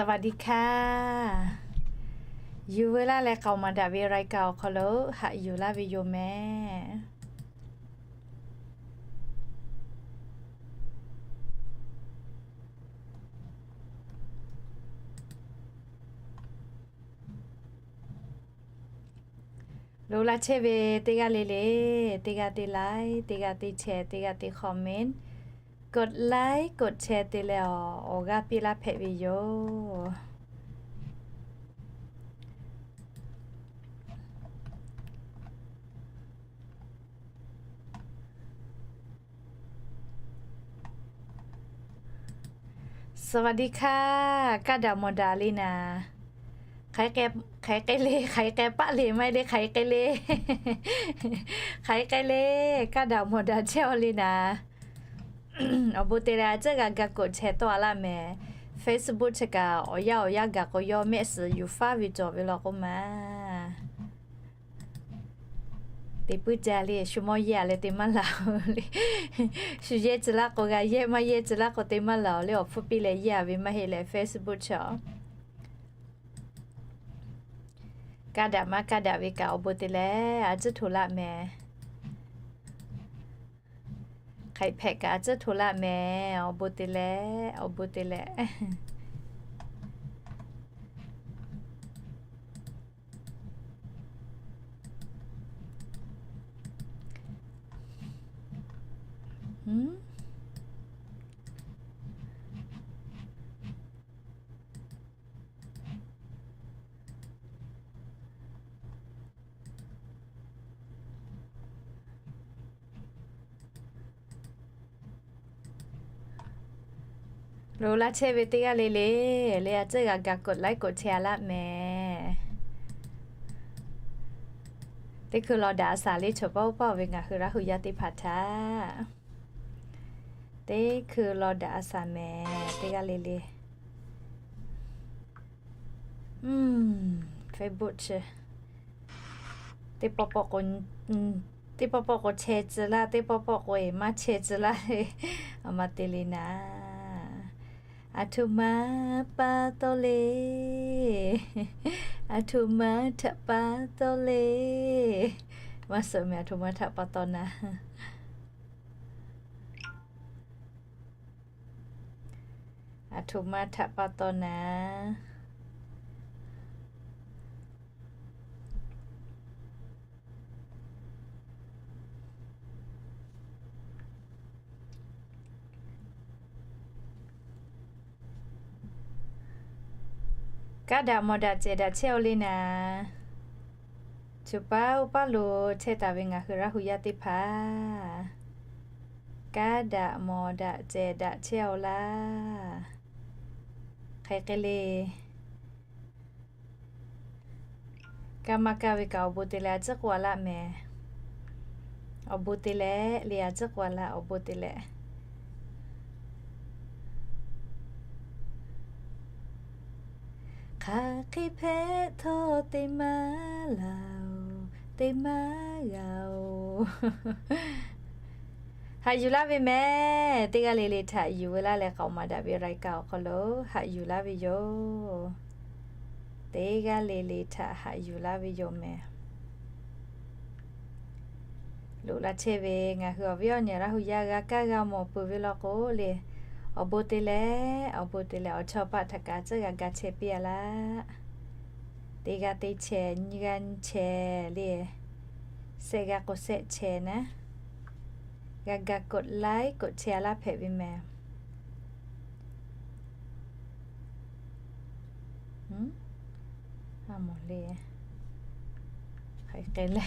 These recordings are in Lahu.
สวัสดีค่ะ Yuˬ veu laˇ leh k'aoˍ maˍ daꞈ ve รายการ awˬ hk'aw lo haꞈ yuˬ laˇ ve yoˬ mehˍ. Loꞈ la chehˇ ve teˇ g'aˇ le le, teˇ g'aˇ te like, teˇ g'aˇ te share, teˇ g'aˇ te comment, กดไลค์ กดแชร์ te leh awˬ g'aˇ piˇ laˇ hpehꞈ ve yoˬ. สวัสดีค่ะ Kaˇ daꞈ mawˬ daꞈ le naˍ. Hk'aˬ hk'e le, hk'aˬ hk'e paˆ le maˇ heˆ le, hk'aˬ hk'e le, hk'aˬ hk'e le, kaˇ daꞈ mawˬ daꞈ chehˇ-aw le naˍ. Awˬ bon te leh a ciˉ g'a ga กดแชร์ tawˆ-a laˇ mehˍ. Facebook chi kaꞈ awˬ yanˇ awˬ yanˇ gaˬ k'o, yawˇ mehˆ suhˍ yuˬ faˉ ve cawˬ ve law k'oˆ ma. Teˇ puiˉ jaˇ le, shu mawˇ yehˇ-a leh te maˇ laˬ-oˬ le. Shu yehˇ tcuh laˇ k'o g'a yehˇ, maˇ yehˇ tcuh laˇ k'o te maˇ laˬ-oˬ le. Awˬ hpfuhˇ piˇ leh yehˇ-a ve maˇ heˆ leh Facebook chi-a. Kaˇ daꞈ maˇ kaˇ daꞈ ve kaꞈ awˬ bon te leh a ciˉ hto laˇ mehˍ. Hk'aiꞈ hpehꞈ kaꞈ a ciˉ hto laˇ mehˍ. Awˬ bon te leh, awˬ bon te leh. Loꞈ la chehˇ ve teˇ g'aˇ le le, le a ciˉ g'a ga กดไลค์ กดแชร์ laˇ mehˍ. Teˇ hkui law daꞈ a shaˍ le, choˬ paˇ oˇ paˇ-oˬ ve ngaˬ hui Laˇ hu yaˇ teˇ hpaˍ htaꞈ teˇ hkui law daꞈ a shaˍ mehˍ teˇ g'aˇ le le. Facebook chi teˇ pawˆ pawˆ k'o, teˇ pawˆ pawˆ k'o chehˇ tcuh laˇ, teˇ pawˆ pawˆ k'o eˬ maˇ chehˇ tcuh laˇ le. A ma te le naˍ. A htoꞈ ma pa taw le, a htoꞈ ma htaꞈ pa taw le. Maˇ suh mehˍ, a htoꞈ ma htaꞈ pa taw naˍ. A htoꞈ ma htaꞈ pa taw naˍ. Kaˇ daꞈ mawˬ daꞈ cehˬ daꞈ chehˇ-aw le naˍ. Choˬ paˇ oˇ paˇ lo chehˇ taˍ ve ngaˬ hui Laˇ hu yaˇ teˇ hpaˍ, kaˇ daꞈ mawˬ daꞈ cehˬ daꞈ chehˇ-aw laˇ. Hk'e hk'e le, kaˇ maˇ kaˇ ve kaꞈ awˬ bon te leh a ciˉ k'oˆ-a laˇ mehˍ. Awˬ bon te leh le, a ciˉ k'oˆ-a laˇ, awˬ bon te leh. Hk'aˬ hk'e hpehꞈ htawˇ te maˇ laˬ-oˬ, te maˇ g'a-oˬ. Haꞈ yuˬ laˇ ve mehˍ. Teˇ g'aˇ le le htaꞈ yuˬ veu laˇ leh k'aoˍ maˍ daꞈ ve รายการ awˬ hk'aw lo haꞈ yuˬ laˇ ve yoˬ. Teˇ g'aˇ le le htaꞈ haꞈ yuˬ laˇ ve yoˬ mehˍ. Loꞈ la chehˇ ve ngaˬ hui awˬ viˉ awˬ nyi Laˇ hu yaˇ g'a kaˇ g'a mawˬ peuˬ ve law k'o le, awˬ bon te leh, awˬ bon te leh awˬ chawˇ paˆ htaꞈ kaꞈ tcuhˉ g'a ga chehˇ piˇ-a laˇ. Teˇ g'aˇ teˇ chehˇ, nyiˇ g'aˇ nyiˇ chehˇ le, shehˆ g'aˇ k'o shehˆ chehˇ naˉ, g'a ga กดไลค์ กดแชร์ laˇ hpehꞈ ve mehˍ. A mawˬ le, hk'aˬ hk'e le.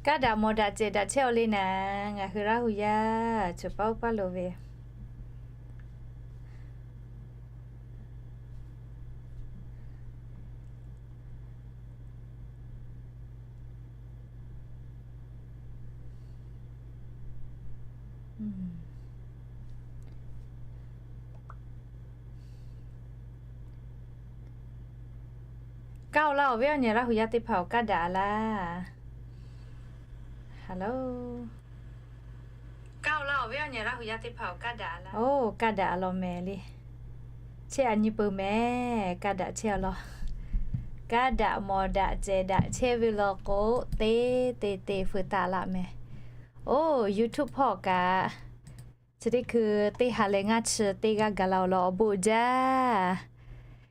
Kaˇ daꞈ mawˬ daꞈ cehˬ daꞈ chehˇ-aw le naˍ, ngaˬ hui Laˇ hu yaˇ choˬ paˇ oˇ paˇ lo ve Kaˇ-oˬ laˇ awˬ viˉ awˬ nyi Laˇ hu yaˇ teˇ hpaˍ-oˬ, kaˇ daꞈ laˇ. Hello. Kaˇ-oˬ laˇ awˬ viˉ awˬ nyi Laˇ hu yaˇ teˇ hpaˍ-oˬ, kaˇ daꞈ laˇ. Oˬ, kaˇ daꞈ law mehˍ le. Chehˇ a nyi peuˬ mehˍ, kaˇ daꞈ chehˇ a law. Kaˇ daꞈ mawˬ daꞈ cehˬ daꞈ chehˇ ve law k'o, teˇ te te feu taˍ laˇ mehˍ. Oˬ, YouTube hpawˇ kaꞈ chi teˇ hkui teˇ ha leh ngaˇ chi teˇ g'aˇ gaˬ la-oˬ law, awˬ bon uiˍ jaˇ.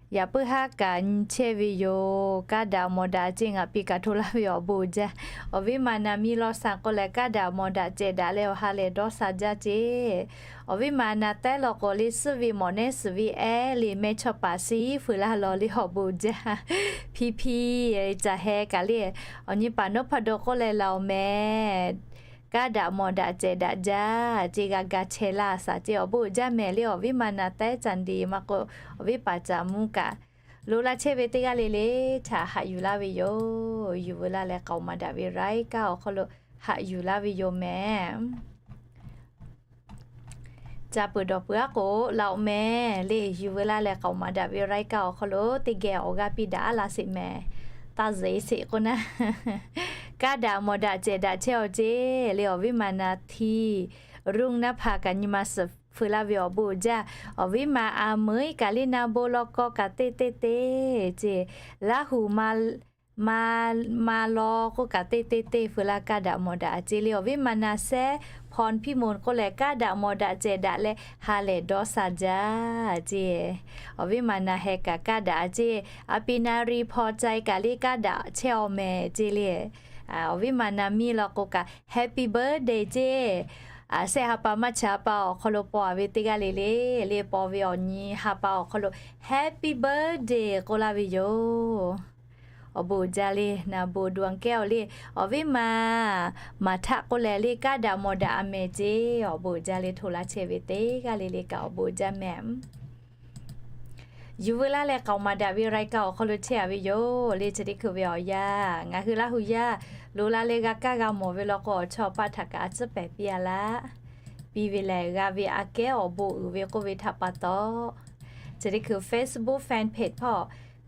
Yaꞈ puiˉ haˉ kaꞈ nyi chehˇ ve yoˬ. Kaˇ daꞈ mawˬ daꞈ cehˬ ngaˬ pi kaꞈ hto laˇ ve yoˬ, awˬ bon uiˍ jaˇ. Awˬ viˉ ma na miˇ lawˇ sha k'oˆ leh, kaˇ daꞈ mawˬ daꞈ cehˬ daꞈ leh awˬ ha lehˬ dawˇ sha jaˇ ceˇ. Awˬ viˉ ma na tehˉ law k'o le, suhˉ ve mawꞈ nehˉ suhˍ ve ehˉ le mehˇ chawˇ paˍ shiˉ feu laˇ law le, awˬ bon uiˍ jaˇ. Hpiˇ hpiˇ, caˬ heh kaꞈ le, awˬ nyi paˍ nawˉ hpaˇ daw k'oˆ leh laˬ-oˬ mehˍ. Kaˇ daꞈ mawˬ daꞈ cehˬ daꞈ jaˇ ceˇ, g'a ga chehˇ laˇ shaˍ ceˇ, awˬ bon uiˍ jaˇ mehˍ le. Awˬ viˉ ma na tehˉ caˬ nyi maˇ k'o, awˬ viˉ paˍ caˬ mvuhˇ kaꞈ loꞈ la chehˇ ve teˇ g'aˇ le le htaꞈ haꞈ yuˬ laˇ ve yoˬ. Yuˬ veu laˇ leh k'aoˍ maˍ daꞈ ve รายการ awˬ hk'aw lo haꞈ yuˬ laˇ ve yoˬ mehˍ. Ca peuˬ dawˬ peuˬ aˉ k'o laˬ-oˬ mehˍ le. Yuˬ veu laˇ leh k'aoˍ maˍ daꞈ ve รายการ awˬ hk'aw lo teˇ geh awˬ g'aˇ piˇ daꞈ aˉ laˇ sheˍ mehˍ. Taˇ zeꞈ sheˍ k'o naˉ, kaˇ daꞈ mawˬ daꞈ cehˬ daꞈ chehˇ-aw ceˇ le. Awˬ viˉ ma na htiˇ รุ่งนภา kaꞈ nyi ma suhˍ feu laˇ ve, awˬ bon uiˍ jaˇ. Awˬ viˉ ma a meuˉ kaꞈ le, na bon law k'aw kaꞈ teˇ teˇ teˇ ceˇ, Laˇ hu ma ma law k'oˆ kaꞈ teˇ teˇ teˇ feu laˇ, kaˇ daꞈ mawˬ daꞈ ceˇ le. Awˬ viˉ ma na sehˉ พรพิมล k'oˆ leh, kaˇ daꞈ mawˬ daꞈ cehˬ daꞈ leh ha lehˬ dawˇ sha jaˇ ceˇ. Awˬ viˉ ma na heh kaꞈ kaˇ daꞈ ceˇ. A pi na รีพอใจ kaꞈ le, kaˇ daꞈ chehˇ-aw mehˍ ceˇ le. Awˬ viˉ ma na miˇ law k'o kaꞈ happy birthday ceˇ. Sehˆ ha pa maˇ chi ha pa awˬ hk'aw lo paw-a ve teˇ g'aˇ le le, le paw ve awˬ nyi ha pa awˬ hk'aw lo happy birthday k'oˆ laˇ ve yoˬ. Awˬ bon uiˍ jaˇ le, na bon ดวงแก้ว le. Awˬ viˉ ma maˍ htaˆ k'oˆ leh le, kaˇ daꞈ mawˬ daꞈ a mehˍ ceˇ, awˬ bon uiˍ jaˇ le. Hto laˇ chehˇ ve teˇ g'aˇ le le kaꞈ awˬ bon uiˍ jaˇ mehˍ. Yuˬ veu laˇ leh k'aoˍ maˍ daꞈ ve รายการ awˬ hk'aw lo chehˇ-a ve yoˬ le. Chi teˇ hkui ve awˬ yanˇ ngaˬ hui Laˇ hu yaˇ loꞈ la leh g'a kaˇ g'a mawˬ ve law k'o, awˬ chawˇ awˬ paˆ htaꞈ kaꞈ a tcuhˉ pehˍ piˇ-a laˇ. Piˇ ve lehˬ, g'a ve aꞈ kehˉ awˬ bon uiˍ ve k'oˆ ve htaꞈ pa taw, chi teˇ hkui Facebook fan page hpawˇ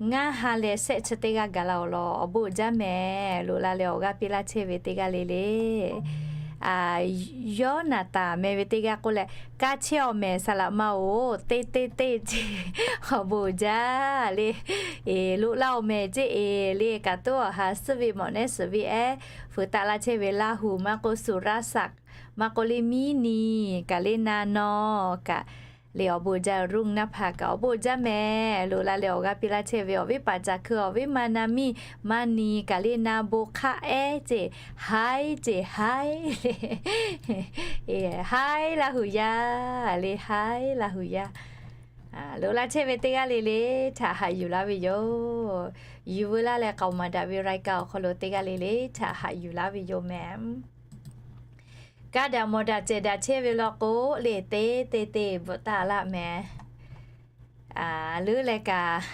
ngaˇ ha leh shehˆ chi teˇ g'aˇ gaˬ la-oˬ law, awˬ bon uiˍ jaˇ mehˍ. Loꞈ la leh awˬ g'aˇ piˇ laˇ chehˇ ve teˇ g'aˇ le le, Yawˇnaˍtanˍ meh ve teˇ g'aˇ k'oˆ leh, kaˇ chehˇ-aw mehˍ, saˍ laꞈ ma-oˬ, teˇ teˇ teˇ ceˇ, awˬ bon uiˍ jaˇ le. Loꞈ laˇ-oˬ mehˍ ceˇ, eˬ le. Kaꞈ toˉ awˬ ha suhˉ ve mawꞈ nehˉ suhˍ ve ehˉ feu taˍ laˇ chehˇ ve Laˇ hu maˇ k'oˆ, Suˍraˍsaˍ maˇ k'oˆ le, miˇ niˬ kaꞈ le, na nawˬ kaꞈ le, awˬ bon uiˍ jaˇ. รุ่งนภา kaꞈ awˬ bon uiˍ jaˇ mehˍ. Loꞈ la leh awˬ g'aˇ piˇ laˇ chehˇ ve awˬ viˉ paˍ caˬ hkui awˬ viˉ ma na miˇ maˇ niˬ kaꞈ le, na bon hk'aˆ ehˉ ceˇ, haiˉ ceˇ, haiˉ le. Haiˉ Laˇ hu yaˇ le, haiˉ Laˇ hu yaˇ. Loꞈ la chehˇ ve teˇ g'aˇ le le htaꞈ haꞈ yuˬ laˇ ve yoˬ. Yuˬ veu laˇ leh k'aoˍ maˍ daꞈ ve รายการ awˬ hk'aw lo teˇ g'aˇ le le htaꞈ haꞈ yuˬ laˇ ve yoˬ mehˍ. Kaˇ daꞈ mawˬ daꞈ cehˬ daꞈ chehˇ ve law k'o le, teˇ teˇ teˇ bvuhꞈ taˍ laˇ mehˍ. Leuˉ leh kaꞈ,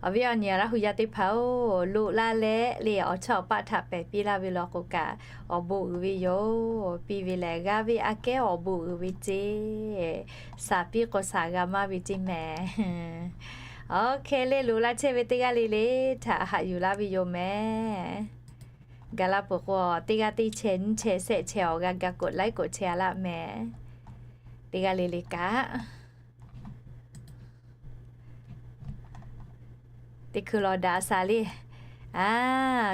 awˬ viˉ awˬ nyi Laˇ hu yaˇ teˇ hpaˍ-oˬ, loꞈ la leh le awˬ chawˇ awˬ paˆ htaꞈ pehˍ piˇ laˇ ve law k'o kaꞈ, awˬ bon uiˍ ve yoˬ. Piˇ ve lehˬ, g'a ve aꞈ kehˉ awˬ bon uiˍ ve ceˇ. Shaˍ piˇ k'o shaˍ g'a maˇ ve ceˇ mehˍ. Awˬ hk'e le, loꞈ la chehˇ ve teˇ g'aˇ le le htaꞈ haꞈ yuˬ laˇ ve yoˬ mehˍ. Gaˬ la peuˬ k'o, teˇ g'aˇ teˇ chehˇ nyiˇ chehˇ shehˆ chehˇ awˬ g'a ga กดไลค์ กดแชร์ laˇ mehˍ. Teˇ g'aˇ le le kaꞈ, teˇ hkui lawˬ daꞈ shaˍ le.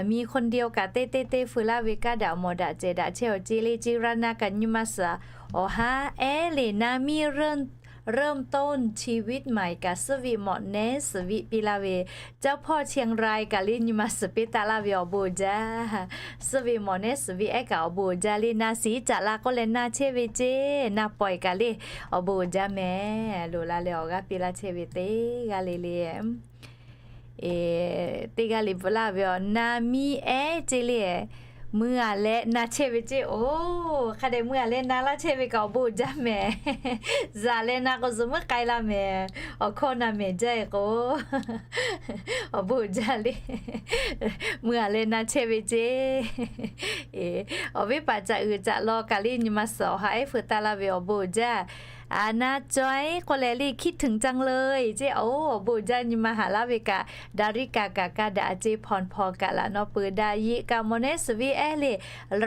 มีคนเดียว kaꞈ teˇ teˇ teˇ feu laˇ ve, kaˇ daꞈ mawˬ daꞈ cehˬ daꞈ chehˇ-aw ceˇ le. Ceˇ raˇ na kaꞈ nyi ma suhˍ awˬ ha ehˉ le, na miˇ เริ่มต้นชีวิตใหม่ kaꞈ suhˉ ve mawꞈ nehˉ suhˍ ve piˇ laˇ ve, เจ้าพ่อเชียงราย kaꞈ le nyi ma suhˍ piˇ taˍ laˇ ve, awˬ bon uiˍ jaˇ. Suhˉ ve mawꞈ nehˉ suhˍ ve ehˉ kaꞈ awˬ bon uiˍ jaˇ le. Na shiˍ caꞈ la k'oˆ leh na chehˇ ve ceˇ, na pawehˬ kaꞈ le, awˬ bon uiˍ jaˇ mehˍ. Loꞈ la leh awˬ g'aˇ piˇ laˇ chehˇ ve teˇ g'aˇ le le, teˇ g'aˇ le bvuhꞈ laˇ ve, awˬ na miˇ ehˉ ceˇ le. Mui-a leh na chehˇ ve ceˇ, oˬ hk'a dehꞈ mui-a leh na laˇ chehˇ ve kaꞈ awˬ bon uiˍ jaˇ mehˍ. Zaˬ leh na k'o zuhꞈ muiˉ k'ai laˇ mehˍ. Awˬ hkawˇ na mehˍ jaˇ-e k'o, awˬ bon uiˍ jaˇ le. Mui-a leh na chehˇ ve ceˇ. Awˬ viˉ paˍ caꞈ uiˍ caꞈ law kaꞈ le nyi ma suhˍ awˬ ha ehˉ feu taˍ laˇ ve, awˬ bon uiˍ jaˇ. Aˬ, na caweh k'oˆ leh le คิดถึงจังเลย ceˇ. Oˬ, awˬ bon uiˍ jaˇ, nyi ma haꞈ laˇ ve kaꞈ, daꞈ riˉ kaꞈ kaꞈ kaˇ daꞈ ceˇ, hpawnˬ hpawnˬ kaꞈ laꞈ nawˉ peuˬ daꞈ yeꞈ kaꞈ mawˬ nehˉ suhˍ ve ehˉ le,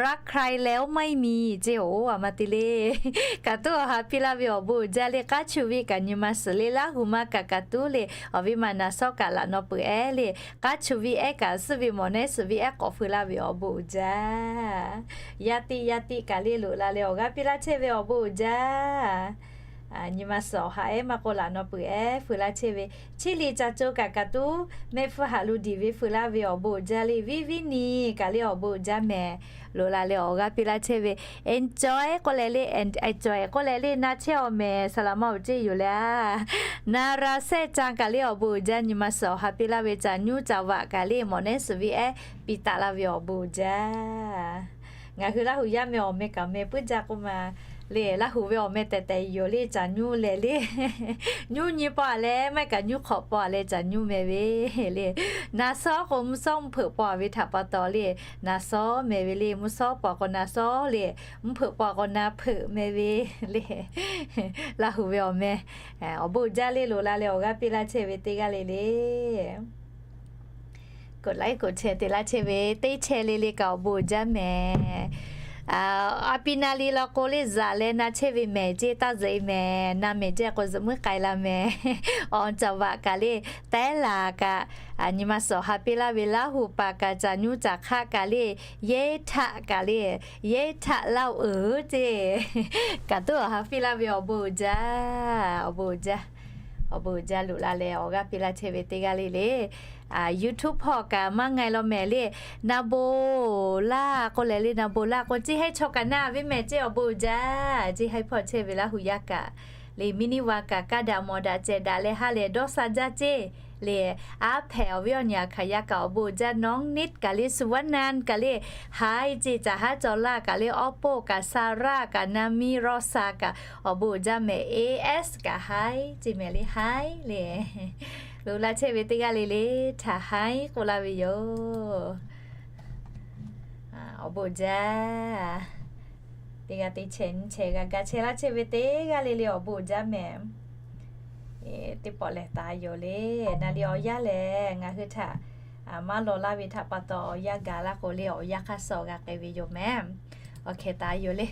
รักใครแล้วไม่มี ceˇ. Oˬ, aˬ ma te le. Kaꞈ tuˉ awˬ ha piˇ laˇ ve awˬ bon uiˍ jaˇ le, k'aˉ chu ve kaꞈ nyi ma suhˍ le, Laˇ huˍ ma kaꞈ kaꞈ tuˉ le, awˬ viˉ ma naˍ sawˉ kaꞈ laꞈ nawˉ peuˬ ehˉ le, k'aˉ chu ve ehˉ kaꞈ suhˉ ve mawˬ nehˉ suhˍ ve ehˉ k'awꞈ feu laˇ ve awˬ bon uiˍ jaˇ. Yaˇ tiˆ yaˇ tiˆ kaꞈ le loꞈ la leh awˬ g'aˇ piˇ laˇ chehˇ ve awˬ bon uiˍ jaˇ. Nyi ma suhˍ awˬ ha ehˉ maˇ k'oˆ laꞈ nawˉ peuˬ ehˉ feu laˇ chehˇ ve, Chiˇ liꞈ ca co kaꞈ kaꞈ tuˉ mehˆ hpfuhˇ haꞈ lo diˬ ve feu laˇ ve awˬ bon uiˍ jaˇ le, viˉ viˉ nyi kaꞈ le awˬ bon uiˍ jaˇ mehˍ. Loꞈ la leh awˬ g'aˇ piˇ laˇ chehˇ ve, enjoy k'oˆ leh le, enjoy k'oˆ leh le na chehˇ awˬ mehˍ, saˍ laꞈ ma awˬ ceˇ yoˬ le. Na ra sehˆ ca kaꞈ le awˬ bon uiˍ jaˇ, nyi ma suhˍ awˬ ha piˇ laˇ ve caˬ nyuˇ caˬ vaꞈ kaꞈ le mawˬ nehˉ suhˍ ve ehˉ piˇ taˍ laˇ ve awˬ bon uiˍ jaˇ. Ngaˬ hui Laˇ huˍ yaˇ meh awˬ meh kaꞈ meh puiˉ jaˇ k'oˆ ma le, Laˇ huˍ ve awˬ meh tehˬ tehˬ yoˬ le, caˬ nyuˇ leh le. Nyuˇ nyi paw a leh maˇ heˆ kaꞈ nyuˇ hk'awꞈ paw a leh caˬ nyuˇ meh ve le. Na sawˉ k'o mvuhˇ sawˉ mvuhˇ hpeuꞈ paw a ve htaꞈ pa taw le, na sawˉ meh ve le, mvuhˇ sawˉ paw k'o na sawˉ le, mvuhˇ hpeuꞈ paw k'o na hpeuꞈ meh ve le. Laˇ huˍ ve awˬ meh awˬ bon uiˍ jaˇ le, loꞈ la leh awˬ g'aˇ piˇ laˇ chehˇ ve teˇ g'aˇ le le. Koꞈ laiˉ koꞈ chehˇ te laˇ chehˇ ve teˇ chehˇ le le kaꞈ awˬ bon uiˍ jaˇ mehˍ. A pi na le law k'o le, zaꞈ leh na chehˇ ve mehˍ ceˇ, taˇ zuhꞈ e mehˍ, na mehˍ ceˇ k'o zuhꞈ muiˉ k'ai la mehˍ. Awˬ caˬ vaꞈ kaꞈ le, taiˉ laˬ kaꞈ, nyi ma suhˍ awˬ ha piˇ laˇ ve Laˇ huˍ paˍ kaꞈ caˬ nyuˇ caˬ hk'aˆ kaꞈ le, yehˇ htaˆ kaꞈ le, yehˇ htaˆ laˇ-oˬ ceˇ. Kaꞈ tuˉ awˬ ha piˇ laˇ ve awˬ bon uiˍ jaˇ, awˬ bon uiˍ jaˇ. Awˬ bon uiˍ jaˇ, loꞈ la leh awˬ g'aˇ piˇ laˇ chehˇ ve teˇ g'aˇ le le. YouTube hpawˇ kaꞈ maˇ nga e law mehˍ le. Na bon laˇ k'oˆ leh le, na bon laˇ k'o ceˇ, haiˉ chaw kaꞈ na ve mehˍ ceˇ, awˬ bon uiˍ jaˇ. Ceˇ haiˉ hpawˇ chehˇ ve Laˇ huˍ yaˇ kaꞈ le, miˇ niˇ wa kaꞈ kaˇ daꞈ mawˬ daꞈ cehˬ daꞈ leh ha lehˬ dawˇ sha jaˇ ceˇ le. Aˉ hpehꞈ awˬ viˉ awˬ nyi aˬ hkaˍ yaˇ kaꞈ awˬ bon uiˍ jaˇ, nawˉ niˆ kaꞈ le, Suˍvaˉ naˆ kaꞈ le, haiˉ ceˇ. Caˬ haˉ caw laˇ kaꞈ le, awˉ poˆ kaꞈ, Saˍraˆ kaꞈ, Naˍmiˆ, Rawˇsaˍ kaꞈ awˬ bon uiˍ jaˇ mehˍ, Eˉ ehˉ kaꞈ haiˉ ceˇ mehˍ le, haiˉ le. Loꞈ la chehˇ ve teˇ g'aˇ le le htaꞈ haiˉ k'oˆ laˇ ve yoˬ. Awˬ bon uiˍ jaˇ. Teˇ g'aˇ teˇ chehˇ nyiˇ chehˇ g'a ga chehˇ laˇ chehˇ ve teˇ g'aˇ le le awˬ bon uiˍ jaˇ mehˍ. Teˇ pawˆ lehˬ taˍ yoˬ le. Na le awˬ yanˇ lehˬ ngaˬ hui htaꞈ maˇ law laˇ ve htaꞈ pa taw awˬ yanˇ gaˬ laˇ k'o le, awˬ yanˇ hk'aˇ suh g'a k'ai ve yoˬ mehˍ. Awˬ hkeh taˍ yoˬ le.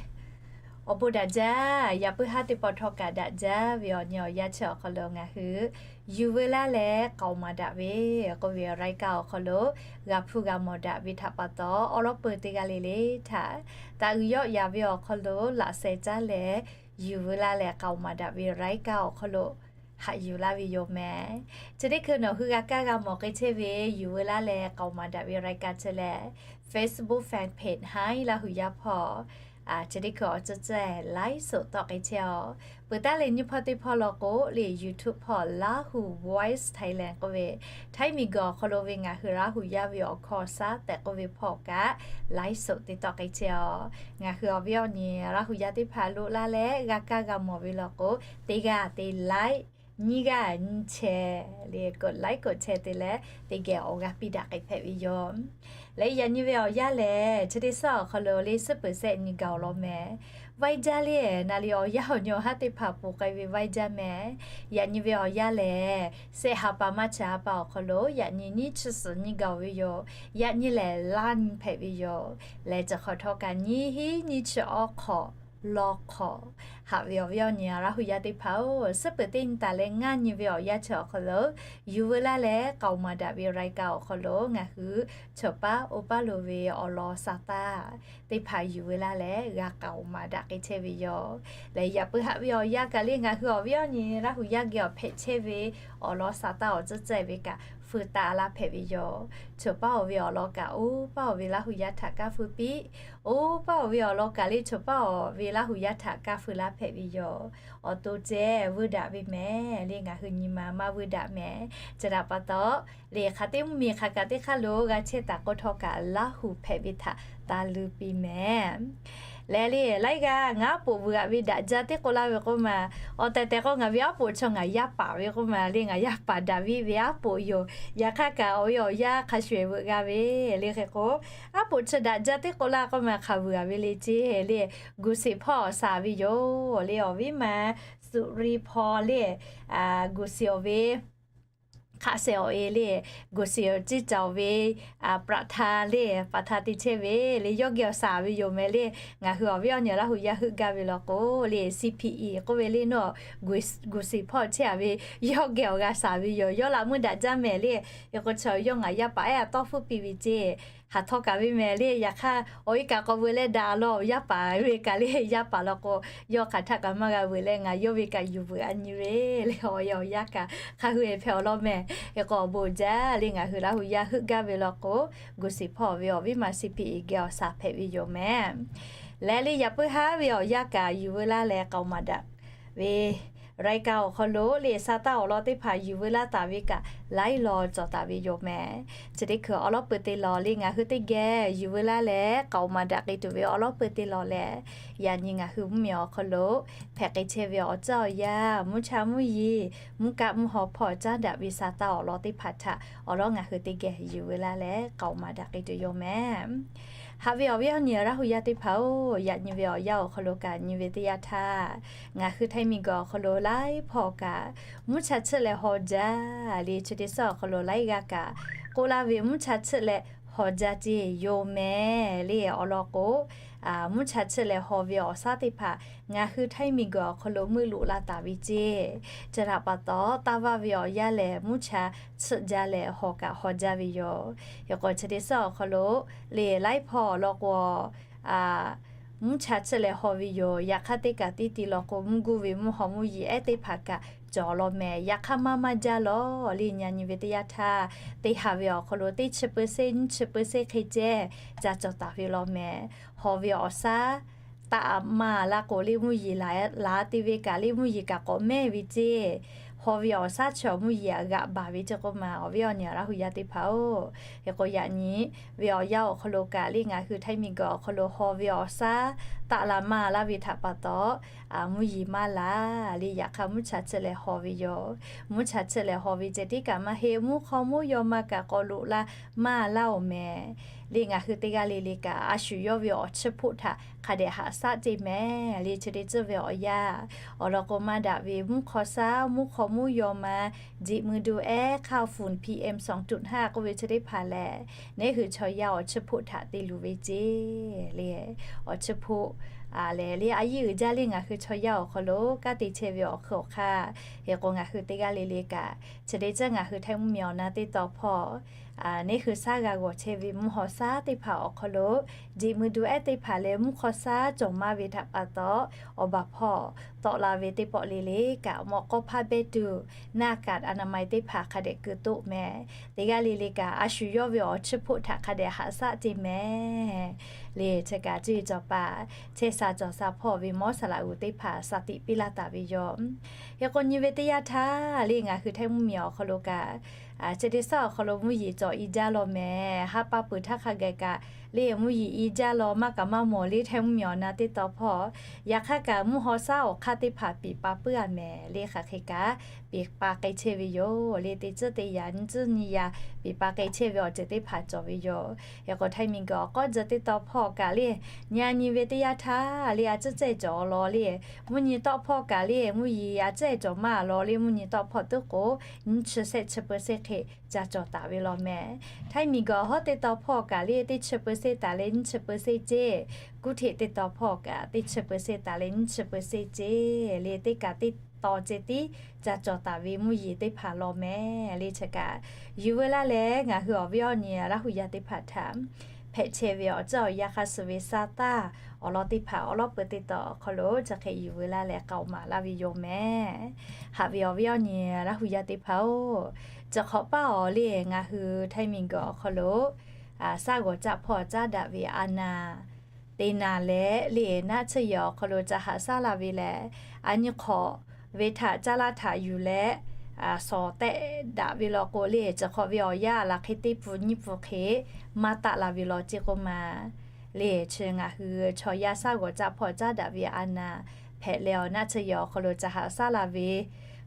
Awˬ bon daꞈ jaˇ. Yaꞈ puiˉ haˉ teˇ pawˆ htawˇ kaꞈ daꞈ jaˇ ve awˬ nyi awˬ yanˇ chi awˬ hk'aw lo ngaˬ hui yuˬ veu laˇ leh k'aoˍ maˍ daꞈ ve k'oˆ ve รายการ awˬ hk'aw lo g'a hpuˇ g'a mawˬ daꞈ ve htaꞈ pa taw, awˉ lawˉ peu teˇ g'aˇ le le htaꞈ taꞈ uiˍ yawˆ yaˍ ve awˬ hk'aw lo laꞈ sheh caˉ leh yuˬ veu laˇ leh k'aoˍ maˍ daꞈ ve รายการ awˬ hk'aw lo haꞈ yuˬ laˇ ve yoˬ mehˍ. Chi teˇ hkui nawˬ hui g'a kaˇ g'a mawˬ k'ai chehˇ ve yuˬ veu laˇ leh k'aoˍ maˍ daꞈ ve รายการ chi lehˬ, Facebook fan page haiˉ Laˇ huˍ yaˇ hpawˇ chi teˇ hkui awˬ ceuˬ ceuˬ ไลฟ์สด tawˆ k'ai chehˇ-aw. Peuˬ taˉ leh nyiˇ hpawˇ teˇ hpawˇ law k'o le, YouTube hpawˇ Laˇ huˍ Voice Thailand k'oˆ ve htaiˇ miˬguiˬ awˬ hk'aw lo ve ngaˬ hui Laˇ huˍ yaˇ ve awˬ hkawˇ shaˉ tehꞈ k'oˆ ve hpawˇ kaꞈ ไลฟ์สด te tawˆ k'ai chehˇ-aw. Ngaˬ hui awˬ viˉ awˬ nyi Laˇ huˍ yaˇ teˇ hpaˍ loꞈ la leh g'a kaˇ g'a mawˬ ve law k'o, teˇ g'aˇ te ไลค์ nyiˇ g'aˇ nyiˇ แชร์ le, กดไลค์ กดแชร์ te leh teˇ geh awˬ g'aˇ piˇ daꞈ k'ai hpehꞈ ve yoˬ. Leh yaꞈ nyi ve awˬ yanˇ lehˬ chi teˇ suhˉ awˬ hk'aw lo le suhˉ peuˬ sehˆ nyi gaˬ-oˬ law mehˍ. Vaiˇ jaˇ le, na le awˬ yanˇ awˬ nyi awˬ haˉ teˇ hpaˍ poˬ k'ai ve vaiˇ jaˇ mehˍ. Yaꞈ nyi ve awˬ yanˇ lehˬ, sehˆ ha pa maˇ chi ha pa awˬ hk'aw lo yaꞈ nyi nyiˇ chi suhˍ nyi gaˬ-oˬ ve yoˬ. Yaꞈ nyi lehˬ laˇ nyi hpehꞈ ve yoˬ. Leh chi hk'awꞈ htawˇ kaꞈ nyiˇ hinˉ nyiˇ chi awˬ hk'awꞈ law hk'awꞈ haꞈ ve awˬ viˉ awˬ nyi Laˇ huˍ yaˇ teˇ hpaˍ-oˬ, suhˉ peuˬ teˇ nyi taˍ leh ngaˇ nyi ve awˬ yanˇ chi awˬ hk'aw lo yuˬ veu laˇ leh k'aoˍ maˍ daꞈ ve รายการ awˬ hk'aw lo ngaˬ hui chawˬ paˇ oˇ paˇ lo ve awˬ lawn saˍ taˇ teˇ hpaˍ yuˬ veu laˇ leh g'a k'aoˍ maˍ daꞈ k'ai chehˇ ve yoˬ. Leh yaꞈ puiˉ haꞈ ve awˬ yanˇ kaꞈ le ngaˬ hui awˬ viˉ awˬ nyi Laˇ huˍ yaˇ geh awˬ hpehꞈ chehˇ ve awˬ lawn saˍ taˇ awˬ ceuˬ ceuˬ ve kaꞈ feu taˍ laˇ hpehꞈ ve yoˬ. Chawˬ paˇ awˬ ve awˬ lawn kaꞈ oˇ paˇ awˬ ve Laˇ huˍ yaˇ htaꞈ kaˇ feu piˇ. Oˇ paˇ awˬ ve awˬ lawn kaꞈ le chawˬ paˇ awˬ ve Laˇ huˍ yaˇ htaꞈ kaˇ feu laˇ hpehꞈ ve yoˬ. Awˬ to ceh vuiˇ daꞈ ve mehˍ le, ngaˬ hui nyi ma maˇ vuiˇ daꞈ mehˍ. Chi htaꞈ pa taw le hk'aˬ teˇ mvuhˇ miˬ hk'aˬ kaꞈ teˇ hk'aˇ lo g'a chehˇ taˍ k'o htawˇ kaꞈ Laˇ huˍ hpehꞈ ve htaꞈ taˇ luˇ piˇ mehˍ. Leh le laiˉ g'aˇ ngaˬ aˉ poꞈ vuiˬ aꞈ ve daꞈ jaˇ teˇ k'oˆ laˇ ve k'oˆ ma, awˬ tehˬ tehˬ k'o ngaˬ ve aˉ poꞈ chaw ngaˬ yaˇ paˍ ve k'oˆ ma le, ngaˬ yaˇ paˍ daꞈ viˇ ve aˉ poꞈ yoˬ. Yaꞈ hk'aˇ kaꞈ awˬ e awˬ yanˇ hk'a shuˍ eˬ veuꞈ g'a ve le hk'e k'o, aˉ poꞈ chaw daꞈ jaˇ teˇ k'oˆ laˇ k'oˆ ma hk'aˬ vuiˬ aꞈ ve le ceˇ le, gu seˍ hpawˇ awˬ shaˍ ve yoˬ le, awˬ viˉ ma suˍ ri hpaw le, guˬ shiˍ awˬ ve hk'aˆ sheh awˬ e le, guˬ shiˍ awˬ ciˇ caˍ awˬ ve ประธาน le, ประธาน te chehˇ ve le, yawˇ geh awˬ shaˍ ve yoˬ mehˍ le. Ngaˬ hui awˬ viˉ awˬ nyi Laˇ hu yaˇ heuˆ gaˇ ve law k'o le, C P E k'oˆ ve le nawˬ, guˬ shiˍ hpaw chehˇ a ve, yawˇ geh awˬ g'a shaˍ ve yoˬ. Yawˇ laꞈ meuˇ daꞈ jaˇ mehˍ le. Hk'e k'o chi yawˇ ngaˬ yaˇ paˍ ehˉ a tawˇ hpfuhˆ piˇ ve ceˇ, haˍ htawˇ kaꞈ ve mehˍ le. Yaꞈ hk'aˇ awˬ e kaꞈ k'awꞈ veuꞈ leh daꞈ law, yaˇ paˍ ve kaꞈ le, yaˇ paˍ law k'o, yawˇ hk'aˬ htaˆ kaꞈ maˇ g'a veuꞈ leh, ngaˬ yawˇ ve kaꞈ yuˬ veuꞈ a nyi ve le. Awˬ e awˬ yaˇ kaꞈ hk'a hui e hpehꞈ awˬ lawn mehˍ. Hk'e k'o awˬ bon jaˇ le, ngaˬ hui Laˇ hu yaˇ heuˆ gaˇ ve law k'o, guˬ shiˍ hpaw ve awˬ viˉ ma C P E geh awˬ shaˍ hpehꞈ ve yoˬ mehˍ. Leh le yaꞈ puiˉ haˉ ve awˬ yaˇ kaꞈ yuˬ veu laˇ leh k'aoˍ maˍ daꞈ ve รายการ awˬ hk'aw lo le sa taˇ awˬ lawn teˇ hpaˍ yuˬ veu laˇ taˍ ve kaꞈ laiˉ law cawˬ taˍ ve yoˬ mehˍ. Chi teˇ hkui awˬ lawˉ peuˬ te lawˬ le ngaˬ hui teˇ geh yuˬ veu laˇ leh k'aoˍ maˍ daꞈ k'ai tuˬ ve awˬ lawˉ peuˬ te lawˬ leh, yaꞈ nyi ngaˬ hui mvuhˇmiˬ awˬ hk'aw lo hpehꞈ k'ai chehˇ ve awˬ tcuhˉ awˬ yanˇ, mvuhˇ cha mvuhˇ yeˬ, mvuhˇ kaˆ mvuhˇ haw hpawˇ caˉ daꞈ ve sa taˇ awˬ lawn teˇ hpaˍ htaꞈ awˬ lawn ngaˬ hui teˇ geh yuˬ veu laˇ leh k'aoˍ maˍ daꞈ k'ai tuˬ yoˬ mehˍ. Haꞈ ve awˬ viˉ awˬ nyi Laˇ hu yaˇ teˇ hpaˍ-oˬ, yaꞈ nyi ve awˬ yanˇ awˬ hk'aw lo kaꞈ nyi ve teˇ yanˇ htaˇ, ngaˬ hui htaiˇ miˬguiˬ awˬ hk'aw lo laiˉ hpawˇ kaꞈ mvuhˇ cha chiˆ leh haw jaˇ le. Chi teˇ suhˉ awˬ hk'aw lo laiˉ g'aˇ kaꞈ k'oˆ laˇ ve, mvuhˇ cha chiˆ leh haw jaˇ ceˇ yoˬ mehˍ le. Awˬ lawn k'o, mvuhˇ cha chiˆ leh haw ve awˬ shaˉ teˇ hpaˍ ngaˬ hui htaiˇ miˬguiˬ awˬ hk'aw lo meuˆ loꞈ la taˍ ve ceˇ. Chi htaꞈ pa taw, taˇ vaˇ ve awˬ yanˇ lehˬ mvuhˇ cha chiˆ jaˇ leh haw kaꞈ haw jaˇ ve yoˬ. Hk'e k'o chi teˇ suhˉ awˬ hk'aw lo le laiˉ hpawˇ awˬ lawn k'o, mvuhˇ cha chiˆ leh haw ve yoˬ. Yaꞈ hk'aˇ teˇ kaꞈ teˇ ti law k'o, mvuhˇ guˇ ve mvuhˇ haw mvuhˇ yeˬ ehˉ teˇ hpaˍ kaꞈ cawˬ law mehˍ. Yaꞈ hk'aˇ maˇ maˇ jaˇ lawˬ le, nyi nyi ve teˇ yanˇ htaˇ, teˇ ha ve awˬ hk'aw lo teˇ chi เปอร์เซ็นต์ nyiˇ chi เปอร์เซ็นต์ hk'e ceh ca cawˬ taˍ ve law mehˍ. Haw ve awˬ shaˉ taˆ maˇ laˇ k'o le, mvuhˇ yeˬ laˬ te ve kaꞈ le, mvuhˇ yeˬ kaꞈ k'awꞈ mehˇ ve ceˇ. Haw ve awˬ shaˉ chi awˬ mvuhˇ yeˬ aꞈ g'aꞈ baˬ ve ceˇ k'oˆ ma, awˬ viˉ awˬ nyi Laˇ hu yaˇ teˇ hpaˍ-oˬ. Hk'e k'o yaꞈ nyi ve awˬ yanˇ awˬ hk'aw lo kaꞈ le ngaˬ hui htaiˇ miˬguiˬ awˬ hk'aw lo haw ve awˬ shaˉ taˆ la maˇ laˇ ve htaꞈ pa taw, mvuhˇ yeˬ maˇ laˬ le. Yaꞈ hk'aˇ mvuhˇ cha chiˆ leh haw ve yoˬ. Mvuhˇ cha chiˆ leh haw ve ceh tiˉ kaꞈ maˇ heˆ, mvuhˇ hk'aw mvuhˇ yaw ma kaꞈ k'awꞈ loꞈ la maˇ laˇ-oˬ mehˍ le. Ngaˬ hui teˇ g'aˇ le le kaꞈ a shu yawˇ ve awˬ chiˇ hpoˆ htaꞈ hk'a dehꞈ haꞈ shaˉ ceˇ mehˍ le. Chi teˇ tcuhˇ ve awˬ yanˇ awˬ lawn k'o, maˇ daꞈ ve mvuhˇ hk'aw shaˉ, mvuhˇ hk'aw mvuhˇ yaw ma, jeꞈ mui du ehˉ hk'aˇ ฝุ่น PM สองจุดห้า k'oˆ ve chi teˇ hpaˍ lehˬ, neˉ hui chaw yaˇ awˬ chiˇ hpoˆ htaꞈ te luˬ ve ceˇ le. Awˬ chiˇ hpoˆ lehˬ le a yiˇ uiˍ jaˇ le ngaˬ hui chaw yaˇ awˬ hk'aw lo kanˉ te chehˇ ve awˬ hk'aw hk'aˇ. Hk'e k'o ngaˬ hui teˇ g'aˇ le le kaꞈ chi teˇ tcuhˇ ngaˬ hui htaiˇ mvuhˇmiˬ awˬ na teˇ taw hpawˇ neˉ hui shaˉ g'a g'awˬ chehˇ ve mvuhˇ hk'aw shaˉ teˇ hpaˍ awˬ hk'aw lo, jeꞈ mui du ehˉ teˇ hpaˍ leh mvuhˇ hk'aw shaˉ cawˬ maˇ ve htaꞈ pa taw, awˬ baˬ hpawˇ tawˆ la ve teˇ pawˆ le le kaꞈ mawꞈ k'aw hpaˇ behˇ tuˬ, หน้ากากอนามัย teˇ hpaˍ hk'a dehꞈ keu toˆ mehˍ. Teˇ g'aˇ le le kaꞈ a shu yawˇ ve awˬ chiˇ hpoˆ htaꞈ hk'a dehꞈ haꞈ shaˉ ceˇ mehˍ le. Chi kaꞈ ceˇ cawˬ paˍ chehˇ sha cawˬ sha hpawˇ ve mawˉ saˍ laꞈ g'uˬ teˇ hpaˍ shaˍ tiꞈ piˇ laˇ taˍ ve yoˬ. Hk'e k'o nyi ve teˇ yanˇ htaˇ le ngaˬ hui htaiˇ mvuhˇmiˬ awˬ hk'aw lo kaꞈ, chi teˇ suhˉ awˬ hk'aw lo mvuhˇ yeˬ cawˬ i jaˇ law mehˍ. Haˉ paˇ peuˬ htaˇ hk'a gaˬ kaꞈ le mvuhˇ yeˬ i jaˇ law maˇ kaꞈ maˇ mawˬ le htaiˇ mvuhˇmiˬ awˬ na teˇ taw hpawˇ. Yaꞈ hk'aˇ kaꞈ mvuhˇ hk'aw shaˉ awˬ hk'aˇ teˇ hpaˍ peˬ pa puiˉ a mehˍ le. Hk'aˬ hk'e kaꞈ peˬ pa k'ai chehˇ ve yoˬ le. Teˇ tcuhˇ teˇ yanˇ nyiˇ tcuhˇ nyiˇ yanˇ peˬ pa k'ai chehˇ ve awˬ ceuˬ teˇ hpaˍ cawˬ ve yoˬ. Hk'e k'o htaiˇ miˬguiˬ awˬ k'awˉ tcuh teˇ taw hpawˇ kaꞈ le, nyi a nyi ve teˇ yanˇ htaˇ le a tcuhˇ cehˇ cawˬ law le, mvuhˇ nyi tawˆ hpawˇ kaꞈ le mvuhˇ yeˬ a tcuhˇ cawˬ maˇ law le, mvuhˇ nyi tawˆ hpawˇ tuˉ k'o nyiˇ chi sehˆ chi เปอร์เซ็นต์ hk'e ca cawˬ taˍ ve law mehˍ. Htaiˇ miˬguiˬ awˬ hawˉ teˇ taw hpawˇ kaꞈ le teˇ chi เปอร์เซ็นต์ taˍ leh nyiˇ chi เปอร์เซ็นต์ ceˇ. Guˇ hteꞈ teˇ taw hpawˇ kaꞈ teˇ chi เปอร์เซ็นต์ taˍ leh nyiˇ chi เปอร์เซ็นต์ ceˇ le. Teˇ kaꞈ teˇ taw ceh tiˉ ca cawˬ taˍ ve mvuhˇ yeˬ teˇ hpaˍ law mehˍ le. Chi kaꞈ yuˬ veu laˇ leh ngaˬ hui awˬ viˉ awˬ nyi Laˇ hu yaˇ teˇ hpaˍ htaꞈ hpehꞈ chehˇ ve awˬ ceuˬ awˬ yanˇ hk'a suh ve sa taˇ awˬ lawn teˇ hpaˍ awˬ lawˉ peuˬ teˇ taw awˬ hk'aw lo chi hk'e yuˬ veu laˇ leh k'aoˍ maˍ laˇ ve yoˬ mehˍ. Haꞈ ve awˬ viˉ awˬ nyi Laˇ hu yaˇ teˇ hpaˍ-oˬ, chi hk'awꞈ paˇ awˬ le ngaˬ hui htaiˇ miˬguiˬ awˬ hk'aw lo shaˉ g'awˬ caˆ hpawˇ caˉ daꞈ ve a naˍ te naˍ leh le naˆ tsuhˇ yehˬ awˬ hk'aw lo ca haꞈ shaˉ la ve lehˬ, a nyi hk'awꞈ ve htaꞈ caˇ laˇ htaꞈ yuˬ leh shawˍ tehˆ daꞈ ve law k'o le, chi hk'awꞈ ve awˬ yanˇ laˬ hk'e teˇ pun nyiˇ pun hk'e maˇ taˆ la ve law ceˇ k'oˆ ma le. Chi ngaˬ hui chaw yaˇ shaˉ g'awˬ caˆ hpawˇ caˉ daꞈ ve a naˍ hpehꞈ leh awˬ naˆ tsuhˇ yehˬ awˬ hk'aw lo ca haꞈ shaˉ la ve,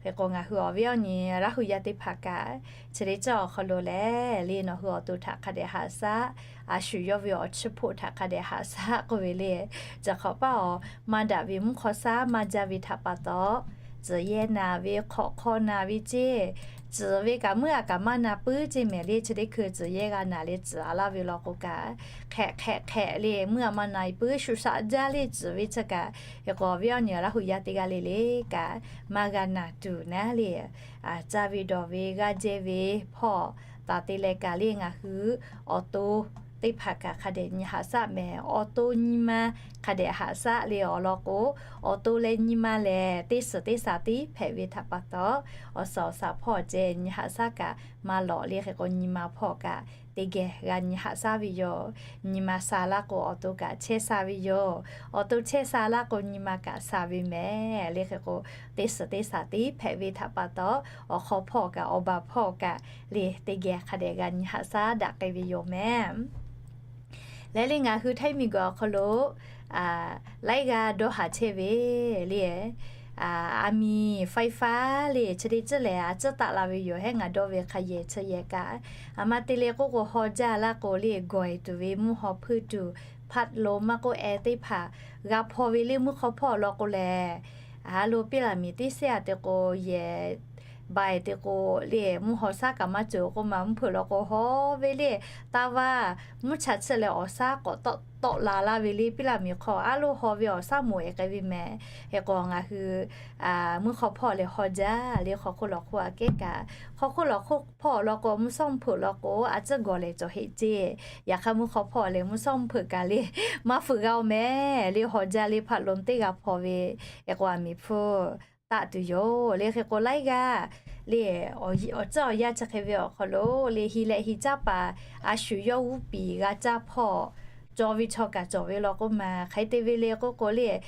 hk'e k'o ngaˬ hui awˬ viˉ awˬ nyi Laˇ hu yaˇ teˇ hpaˍ kaꞈ chi teˇ ceuˬ awˬ hk'aw lo lehˬ le nawˬ hui awˬ to htaꞈ hk'a dehꞈ haꞈ shaˉ, a shu yawˇ ve awˬ chiˇ hpoˆ htaꞈ hk'a dehꞈ haꞈ shaˉ k'oˆ ve le. Chi hk'awꞈ paˇ awˬ maˇ daꞈ ve mvuhˇ hk'aw shaˉ maˇ jaˇ ve htaꞈ pa taw tcuhˬ yehˇ naˍ ve hk'awꞈ hk'aw naˍ ve ceˇ, tcuhˬ ve kaꞈ meuˇ a kaꞈ maˇ na puiˉ ceˇ mehˍ le. Chi teˇ hkui tcuhˬ yehˇ g'a naˍ le tcuhˬ a laˇ ve law k'o kaꞈ, hk'ehꞈ hk'ehꞈ hk'ehꞈ le meuˇ a maˇ na puiˉ shu shaꞈ jaˇ le tcuhˬ ve chi kaꞈ. Hk'e k'o awˬ viˉ awˬ nyi Laˇ hu yaˇ teˇ g'aˇ le le kaꞈ maˇ g'a naˍ tuˬ naˉ le, caˇ ve dawˬ ve g'aˇ jehˇ ve hpawˇ taˍ te leh kaꞈ le ngaˬ hui awˬ to teˇ hpaˍ kaꞈ hk'a dehꞈ nyi haꞈ shaˆ mehˍ. Awˬ to nyi ma hk'a dehꞈ haꞈ shaˆ le awˬ lawn k'o, awˬ to leh nyi ma lehˬ teˇ suhˍ teˇ shaˍ tiˉ hpehꞈ ve htaꞈ pa taw, awˬ suhˍ awˬ shaˍ hpawˇ ceh nyi haꞈ shaˆ kaꞈ maˇ lawꞈ le. Hk'e k'o nyi ma hpawˇ kaꞈ teˇ geh g'a nyi haꞈ shaˆ ve yoˬ. Nyi ma sha laˇ k'o awˬ to kaꞈ chehˇ sha ve yoˬ. Awˬ to chehˇ sha laˇ k'o nyi ma kaꞈ sha ve mehˍ le. Hk'e k'o teˇ suhˍ teˇ shaˍ tiˉ hpehꞈ ve htaꞈ pa taw, awˬ hk'aw hpawˇ kaꞈ awˬ baˬ hpawˇ kaꞈ le teˇ geh hk'a dehꞈ g'a nyi haꞈ shaˆ daꞈ k'ai ve yoˬ mehˍ. Leh le ngaˬ hui Htaiˇ miˬguiˬ awˬ hk'aw lo laiˉ g'aˇ dawˇ haˍ chehˇ ve le, aˬ miˍ faiˍ faˉ le chi teˇ ceuˬ lehˬ a ciˉ taˆ la ve yoˬ. Hehˉ ngaˬ dawˇ ve hk'a yehˬ chi yehˬ kaꞈ, aˬ ma te leh k'oˆ k'o haw jaˇ laˇ k'o le gawˬ e tuˬ ve mvuhˇ haw hpuiˇ tuˬ hpaˆ lo maˇ k'oˆ e teˇ hpaˍ g'a hpaw ve le mvuhˇ hk'aw hpawˇ law k'o lehˬ, a lo piˇ laˬ miˍ teˇ sehˉ a te k'o yehˬ ba e te k'o le mvuhˇ haw shaˉ kaꞈ maˇ cawˬ k'oˆ ma mvuhˇ hpeuꞈ law k'o haw ve le taˇ vaˇ mvuhˇ cha chi leh awˬ shaˉ k'awꞈ tawˆ tawˆ la laˇ ve le piˇ laˬ miˍ hk'aw a lo haw ve awˬ shaˉ moˍ e k'ai ve mehˍ. Hk'e k'o ngaˬ hui mvuhˇ hk'aw hpawˇ lehˬ haw jaˇ le hk'aw hk'oˆ lawˬ hk'oˆ aꞈ kehˉ kaꞈ, hk'aw hk'oˆ lawˬ hk'oˆ hpawˇ law k'o mvuhˇ shawˉ mvuhˇ hpeuꞈ law k'o a ciˉ gawˬ lehˬ cawˬ heˆ ceˇ. Yaꞈ hk'aˇ mvuhˇ hk'aw hpawˇ lehˬ mvuhˇ shawˉ mvuhˇ hpeuꞈ kaꞈ le maˇ fuiˍ g'a oˬ mehˍ le haw jaˇ le hpaˆ lo teˇ g'a hpaw ve. Hk'e k'o aˬ miˍ hpfuhˇ taˆ tuˬ yoˬ le. Hk'e k'o laiˉ g'aˇ le awˬ ciˉ awˬ yanˇ chi hk'e ve awˬ hk'aw lo le hi leh hi caˉ paˍ a shu yawˇ g'uˇ piˍ g'a caˇ hpawˇ cawˬ ve chaw kaꞈ cawˬ ve law k'oˆ ma. Hk'e te ve le k'oˆ k'o le,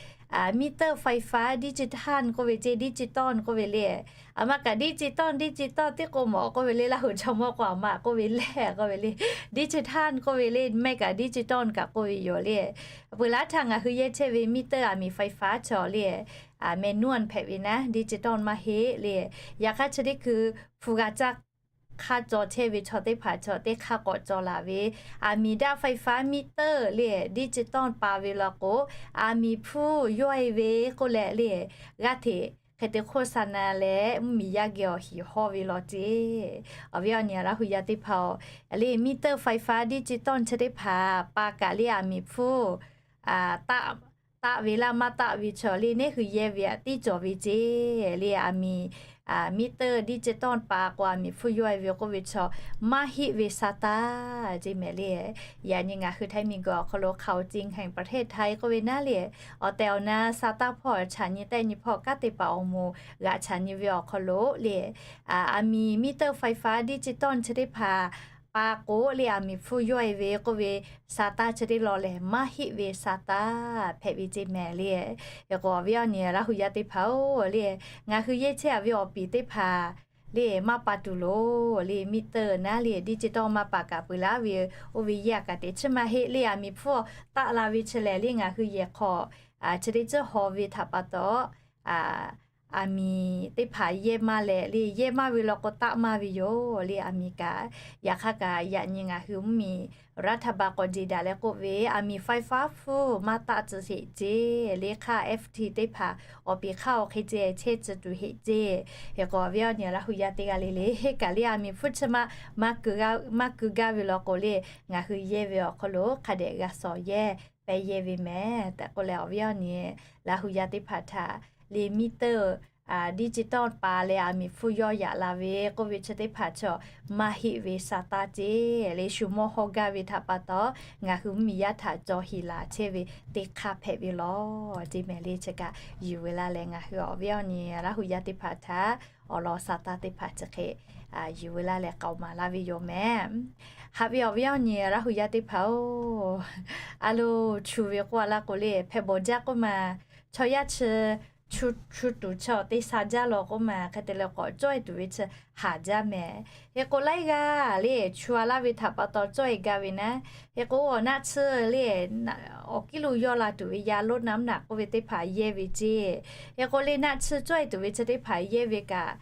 miˉ teuˆ faiˍ faˉ digital k'oˆ ve ceˇ, digital k'oˆ ve le. Aˬ ma kaꞈ digital digital tiˉ k'o mawˬ k'oˆ ve le, Laˇ huˍ chaw mawˇ k'o aˬ ma k'oˆ ve lehˬ k'oˆ ve le, digital k'oˆ ve le, mehˆ kaꞈ digital kaꞈ k'oˆ ve yoˬ le. Peuˬ laˇ htaˇ ngaˬ hui yehˇ chehˇ ve miˉ teuˆ aˬ miˍ faiˍ faˉ chaw le, manual hpehꞈ ve naˉ digital maˇ heˆ le. Yaꞈ hk'aˇ chi teˇ hkui hpu g'a caˇ hk'aˇ cawˬ chehˇ ve chaw teˇ hpaˍ chaw teˇ hk'aˇ k'awꞈ cawˬ laˬ ve, aˬ miˍ daˆ faiˍ faˉ miˉ teuˆ le digital pa ve law k'o, aˬ miˍ hpfuhˇ yawˇ e ve k'oˆ leh le, g'aˇ hteꞈ hk'e te hk'oˆ sa na leh mvuhˇ miˬ yaˇ geh awˬ hiˍ hawˇ ve law ceˇ. Awˬ viˉ awˬ nyi Laˇ huˍ yaˇ teˇ hpaˍ-oˬ, le miˉ teuˆ faiˍ faˉ digital chi teˇ hpaˍ pa kaꞈ le aˬ miˍ hpfuhˇ taˆ ve laˇ maˇ taˆ ve chaw le neˉ hui yehˇ ve aꞈ tiˉ cawˬ ve ceˇ. Le aˬ miˍ miˉ teuˆ digital pa k'o aˬ miˍ hpfuhˇ yawˇ e ve k'oˆ ve chaw maˇ heˆ ve sa taˇ ceˇ mehˍ le. Yaꞈ nyi ngaˬ hui Htaiˇ miˬguiˬ awˬ hk'aw lo ข่าวจริงแห่งประเทศไทย k'oˆ ve naˉ le, awˬ tehˬ awˬ na sa taˇ hpawˇ chaꞈ nyi tehˆ nyi hpawˇ kanˉ te paˍ awˬ moˍ g'aꞈ chaꞈ nyi ve awˬ hk'aw lo le, aˬ miˍ miˉ teuˆ faiˍ faˉ digital chi teˇ hpaˍ pa k'o le aˬ miˍ hpfuhˇ yawˇ e ve k'oˆ ve sa taˇ chi teˇ law lehˬ maˇ heˆ ve sa taˇ hpehꞈ ve ceˇ mehˍ le. Hk'e k'o awˬ viˉ awˬ nyi Laˇ huˍ yaˇ teˇ hpaˍ-oˬ le, ngaˬ hui yehˇ chehˇ a ve awˬ piˍ teˇ hpaˍ le maˇ pa tuˬ loˬ le miˉ teuˆ naˉ le digital maˇ pa kaꞈ peuˬ laˇ ve, oˇ ve yehˇ a kaꞈ teꞈ chiˇ maˇ heˆ le aˬ miˍ hpfuhˇ taˆ la ve chi lehˬ le ngaˬ hui yehˬ hk'aw chi teˇ ceuˬ haw ve htaꞈ pa taw aˬ miˍ teˇ hpaˍ yehˇ maˇ leh le yehˇ maˇ ve law k'o taˆ maˇ ve yoˬ le aˬ miˍ kaꞈ. Yaꞈ hk'aˇ kaꞈ yaꞈ nyi ngaˬ hui mvuhˇ miˬ รัฐบาล k'awꞈ jeˬ daꞈ leh k'oˆ ve aˬ miˍ faiˍ faˉ hpfuhˇ maˇ taˆ tcuh sheˍ ceˇ le hk'aˇ FT teˇ hpaˍ awˬ piˍ hk'aˇ awˬ hk'e ceh chehˇ tcuh tuˬ heˆ ceˇ. Hk'e k'o awˬ viˉ awˬ nyi Laˇ huˍ yaˇ teˇ g'aˇ le le heˆ kaꞈ le aˬ miˍ hpfuhˇ chi ma maˇ ku gaˇ ve law k'o le ngaˬ hui yehˇ ve awˬ hk'aw lo hk'a dehꞈ g'a shawˍ yehˇ pehˇ yehˇ ve mehˍ tehꞈ k'oˆ leh awˬ viˉ awˬ nyi Laˇ huˍ yaˇ teˇ hpaˍ htaꞈ le miˉ teuˆ digital pa leh aˬ miˍ hpfuhˇ yawˇ yaꞈ la ve k'oˆ ve chi teˇ hpaˍ chaw maˇ heˆ ve sa taˇ ceˇ le shu mawˇ hawˇ gaˇ ve htaꞈ pa taw ngaˬ hui mvuhˇ miˬ yaˇ htaꞈ cawˬ hiˍ laˬ chehˇ ve teˇ hk'aˇ hpehꞈ ve law ceˇ mehˍ le. Chi kaꞈ yuˬ ve laˇ leh ngaˬ hui awˬ viˉ awˬ nyi Laˇ huˍ yaˇ teˇ hpaˍ htaꞈ awˬ lawn sa taˇ teˇ hpaˍ chi hk'e yuˬ ve laˇ leh k'aoˍ maˍ laˇ ve yoˬ mehˍ. Haꞈ ve awˬ viˉ awˬ nyi Laˇ huˍ yaˇ teˇ hpaˍ-oˬ, a lo chu ve k'oˆ a laˇ k'o le hpehꞈ bawˬ jaˇ k'oˆ ma, chaw yaˇ chi chu tuˬ chaw te sha jaˇ law k'oˆ ma hk'e te leh k'awꞈ cawˇ e tuˬ ve chi haˍ jaˇ mehˍ. Hk'e k'o laiˉ g'aˇ le chu a laˇ ve htaꞈ pa taw cawˇ e gaˇ ve naˉ, hk'e k'o awˬ naˆ tsuhˇ le awˬ kiˉ lo yawˇ la tuˬ ve yaˇ loˉ naˉ mvuhˇ naꞈ k'oˆ ve teˇ hpaˍ yehˇ ve ceˇ. Hk'e k'o le naˆ tsuhˇ cawˇ e tuˬ ve chi teˇ hpaˍ yehˇ ve kaꞈ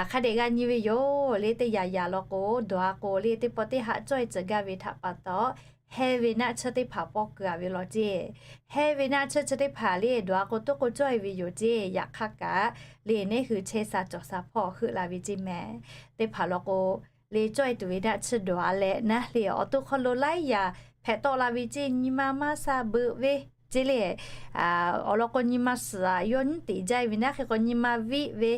hk'a dehꞈ g'a nyi ve yoˬ le teˇ yaꞈ yaꞈ law k'o dawˬ a k'o le teˇ pawˆ teˇ haꞈ cawˇ e tcuh gaˇ ve htaꞈ pa taw heh ve naˆ tsuhˇ teˇ hpaˍ pawˇ keu-a ve law ceˇ. Heh ve naˆ tsuhˇ chi teˇ hpaˍ le dawˬ-a k'o toˉ k'o cawˇ-e ve yoˬ ceˇ. Yaꞈ hk'aˇ kaꞈ le neˇ hui chehˇ sha cawˬ sha hpawˇ heuˆ la ve ceˇ mehˍ. Teˇ hpaˍ law k'o le cawˇ-e tuˬ ve naˆ tsuhˇ dawˬ-a leh naˉ le awˬ to hk'aw lo laiˉ yaꞈ hpehꞈ tawˆ la ve ceˇ. Nyi ma maˇ sha beuꞈ ve ceˇ le. Awˬ lawn k'o nyi ma suhˍ-aꞈ yawˇ nyiˉ teꞈ jaˇ ve naˉ hk'e k'o nyi ma viˆ ve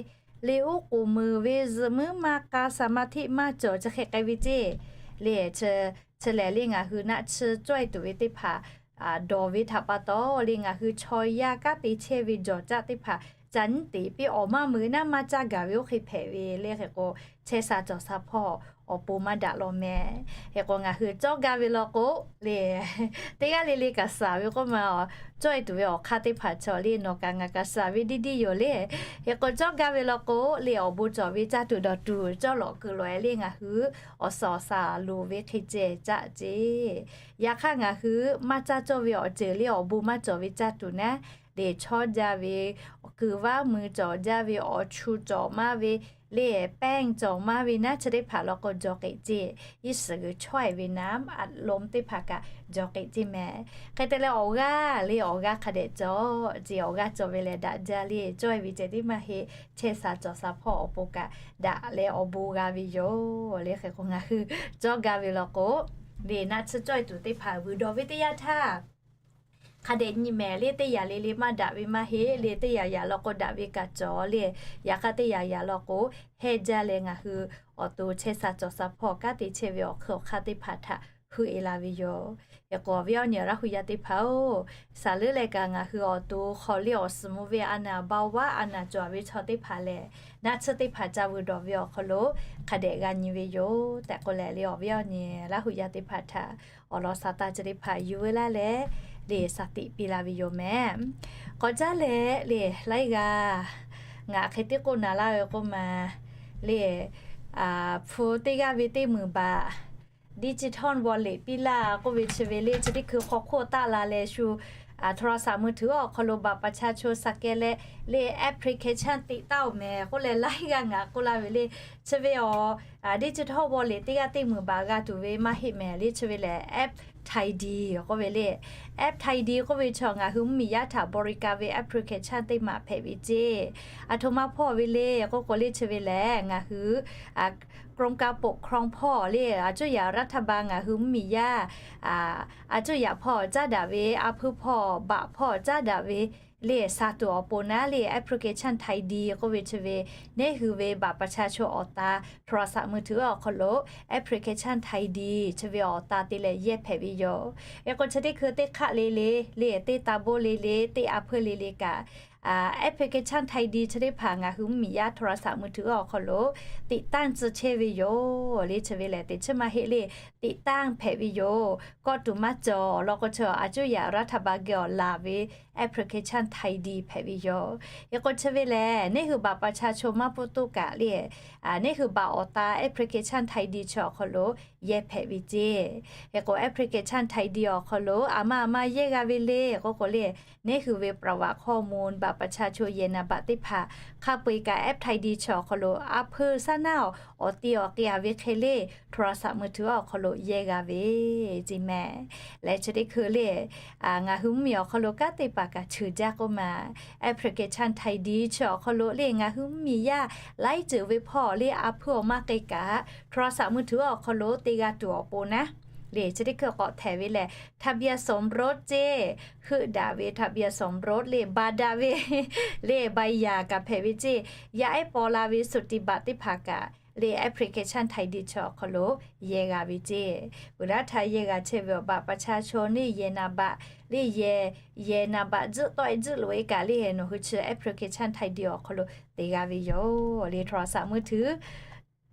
le, oˉ k'oˍ meuˍ ve, zuhꞈ muiˉ maˇ k'a, saˍ ma htiˆ maˇ cawˬ chi hk'e k'ai ve ceˇ. Le chi lehˬ le ngaˬ hui naˆ tsuhˇ cawˇ-e tuˬ ve teˇ hpaˍ dawˬ ve htaꞈ pa taw le ngaˬ hui chaw yaˇ kanˉ te chehˇ ve jawˬ caˆ teˇ hpaˍ ca nyiˉ teꞈ piˇ awˬ maˇ meuꞈ naˉ maˇ caˇ gaˬ ve oˇ hk'e hpehꞈ ve le hk'e k'o, chehˇ sha cawˬ sha hpawˇ awˬ pon maˇ daꞈ law mehˍ. Hk'e k'o ngaˬ hui cawˇ gaˇ ve law k'o le, teˇ g'aˇ le le kaꞈ suhˍ ve k'oˆ ma, cawˇ-e tuˬ ve awˬ hk'aˇ teˇ hpaˍ chaw le nawˬ kaꞈ ngaˬ kaꞈ suhˍ ve diˇ diˇ yoˬ le. Hk'e k'o cawˇ gaˇ ve law k'o le awˬ bon cawˬ ve caˇ tuˬ dawˬ tuˬ cawˇ lawꞈ keu lawꞈ-e le ngaˬ hui awˬ suhˍ awˬ shaˍ loˍ ve hk'e ceh caˆ ceˇ. Yaꞈ hk'aˇ ngaˬ hui maˇ caˇ cawˇ ve awˬ ceuˬ le awˬ bon maˇ cawˬ ve caˇ tuˬ naˉ le chawˇ jaˇ ve kuiˬ vaˇ mui cawˬ jaˇ ve awˬ chu cawˬ maˇ ve le pehnˇ cawˬ maˇ ve naˉ chi teˇ hpaˍ law k'o jawˬ k'eꞈ ceˇ. Iˉ shiˍ g'uiˬ chaweh ve naˉ aꞈ lom teˇ hpaˍ kaꞈ jawˬ k'eꞈ ceˇ mehˍ. Hk'e te leh awˬ g'aˇ le awˬ g'aˇ hk'a dehꞈ cawˬ ceˇ. Awˬ g'aˇ cawˬ ve lehˬ daꞈ jaˇ le cawˇ-e ve ceh tiˉ maˇ heˆ. Chehˇ sha cawˬ sha hpawˇ awˬ pon kaꞈ daꞈ leh awˬ bon g'a ve yoˬ le. Hk'e k'o ngaˬ hui cawˇ gaˇ ve law k'o le naˆ tsuhˇ cawˇ-e tuˬ teˇ hpaˍ vuiˬ dawˬ ve teˇ yanˇ htaˇ hk'a dehꞈ nyi mehˍ le teˇ yaꞈ le le maˇ daꞈ ve maˇ heˆ le. Teˇ yaꞈ yaꞈ law k'o daꞈ ve kaꞈ cawˬ le. Yaꞈ hk'aˇ teˇ yaꞈ yaꞈ law k'o heh jaˇ leh ngaˬ hui awˬ to chehˇ sha cawˬ sha hpawˇ kanˉ te chehˇ ve awˬ hk'eun awˬ hk'aˇ teˇ hpaˍ htaꞈ heuˆ-e la ve yoˬ. Hk'e k'o awˬ viˉ awˬ nyi Laˇ hu yaˇ teˇ hpaˍ-oˬ, saˍ leuˉ leh kaꞈ ngaˬ hui awˬ to hk'aw le awˬ suhˍ mvuh ve a naˍ baˆ vaˆ a naˍ cawˬ ve chaw teˇ hpaˍ lehˬ naˆ tsuhˇ teˇ hpaˍ ca vuiˬ dawˬ ve awˬ hk'aw lo hk'a dehꞈ g'a nyi ve yoˬ tehꞈ k'oˆ leh le awˬ viˉ awˬ nyi Laˇ hu yaˇ teˇ hpaˍ htaꞈ awˬ lawn sha taˇ chi teˇ hpaˍ yuˬ veu laˇ leh le sha tiꞈ piˇ la ve yoˬ mehˍ. K'awꞈ caˉ leh le laiˉ g'aˇ ngaˬ hk'e teˇ k'oˆ naˍ laˇ ve k'oˆ ma le hpu teˇ g'aˇ ve teˇ meunˍ baꞈ digital wallet piˇ laˇ k'oˆ ve chi ve le chi teˇ hkui hk'aw hk'oˆ taˆ la leh shu โทรศัพท์มือถือ awˬ hk'aw lo บัตรประชาชน สแกน leh le application teꞈ taˇ-oˬ mehˍ k'oˆ leh laiˉ g'aˇ ngaˬ k'oˆ laˇ ve le. Chi ve awˬ digital wallet teˇ g'aˇ teˇ meunˍ baꞈ g'a tuˬ ve maˇ heˆ mehˍ le chi ve lehˬ App Tidy k'oˆ ve le. App Tidy k'oˆ ve chaw ngaˬ hui mvuhˇmiˬ yaˇ htaꞈ บริการ ve application teˇ maˬ hpehꞈ ve ceˇ. Aˬ htoꞈ ma hpawˇ ve le k'oˆ k'o le chi ve lehˬ ngaˬ hui กรมการปกครอง hpawˇ le aˬ cuˇ yaꞈ รัฐบาล ngaˬ hui mvuhˇmiˬ yaˇ aˬ cuˇ yaꞈ hpawˇ caˉ daꞈ ve a hpuiˇ hpawˇ baꞈ hpawˇ caˉ daꞈ ve le sha tuˬ awˬ pon naˉ le application Tidy k'oˆ ve chi ve neˇ hui ve บัตรประชาชน awˬ ta โทรศัพท์มือถือ awˬ hk'aw lo application Tidy chi ve awˬ ta te leh yehˇ hpehꞈ ve yoˬ. Hk'e k'o chi teˇ hkui teˇ hk'aˆ le le le teˇ ta boˆ le le teˇ a hpuiˇ le le kaꞈ application Tidy chi teˇ hpaˍ ngaˬ hui mvuhˇmiˬ yaˇ โทรศัพท์มือถือ awˬ hk'aw lo teꞈ tanˇ tcuh chehˇ ve yoˬ le chi ve lehˬ teꞈ chiˉ maˇ heˆ le teꞈ tanˇ hpehꞈ ve yoˬ. Kawˆ tuˬ maˇ cawˬ law k'o chi aˬ cuˇ yaꞈ รัฐบาล geh awˬ laˬ ve application Tidy hpehꞈ ve yoˬ. Hk'e k'o chi ve lehˬ neˇ hui บัตรประชาชน maˇ pfuhˇ toˆ kaꞈ le neˇ hui baꞈ awˬ ta application Tidy chi awˬ hk'aw lo yehˇ hpehꞈ ve ceˇ. Hk'e k'o application Tidy awˬ hk'aw lo aˬ ma aˬ ma yehˇ g'a ve le k'oˆ k'o le neˇ hui ve ประวัติข้อมูล บัตรประชาชน yehˬ นามบัตร teˇ hpaˍ hk'a peu-eˬ kaꞈ App Tidy chi awˬ hk'aw lo a hpuiˇ shaˉ naˉ awˬ ti awˬ k'ai-a ve hk'e le โทรศัพท์มือถือ awˬ hk'aw lo yehˇ g'a ve ceˇ mehˍ. Leh chi teˇ hkui le ngaˬ hui mvuhˇmiˬ awˬ hk'aw lo kanˉ teˇ hpaˍ kaꞈ ceuˬ jaˇ k'oˆ ma application Tidy chi awˬ hk'aw lo le ngaˬ hui mvuhˇmiˬ yaˇ laiˉ ceuˬ ve hpawˇ le a hpuiˇ awˬ maˇ k'ai kaꞈ โทรศัพท์มือถือ awˬ hk'aw lo te g'a tuˬ awˬ pon naˉ le chi teˇ hkui k'awꞈ htehꞈ ve lehˬ ทะเบียนสมรส ceˇ, heuˆ daꞈ ve ทะเบียนสมรส le baˬ daꞈ ve le ใบหย่า kaꞈ hpehꞈ ve ceˇ. Yaˇ ehˉ paw la ve สูติบัตร teˇ hpaˍ kaꞈ le application Tidy chi awˬ hk'aw lo yehˇ g'a ve ceˇ. Peuˬ laˇ htaˇ yehˇ g'a chehˇ ve awˬ บัตรประชาชน le yehˬ นามบัตร le yehˬ, yehˬ นามบัตร tzuhˆ tawˆ-e tzuhˆ loꞈ-e kaꞈ le nawˬ hui chi application Tidy awˬ hk'aw lo te g'a ve yoˬ le โทรศัพท์มือถือ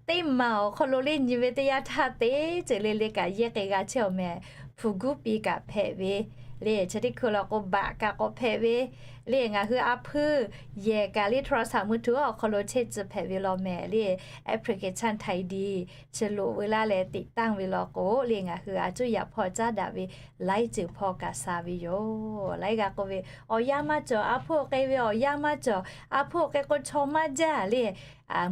teˇ maˬ awˬ hk'aw lo le nyi ve teˇ yanˇ htaˇ teˇ ceuˬ le le kaꞈ yehˇ k'ai g'a chehˇ awˬ mehˍ. Hpu guˉ pi kaꞈ hpehꞈ ve le chi teˇ hkui law k'o baꞈ kaꞈ k'awꞈ hpehꞈ ve le ngaˬ hui a hpuiˇ yehˬ kaꞈ le โทรศัพท์มือถือ awˬ hk'aw lo chehˇ tcuh hpehꞈ ve law mehˍ le application Tidy chi loꞈ veu laˇ leh teꞈ tanˇ ve law k'o le ngaˬ hui a cuˇ yaꞈ hpawˇ caˉ daꞈ ve laiˉ ceuˬ hpawˇ kaꞈ sha ve yoˬ. Laiˉ g'aˇ k'oˆ ve awˬ yanˇ maˇ cawˬ, a hpuˇ k'ai ve awˬ yanˇ maˇ cawˬ, a hpuˇ k'ai k'o chaw maˇ jaˇ le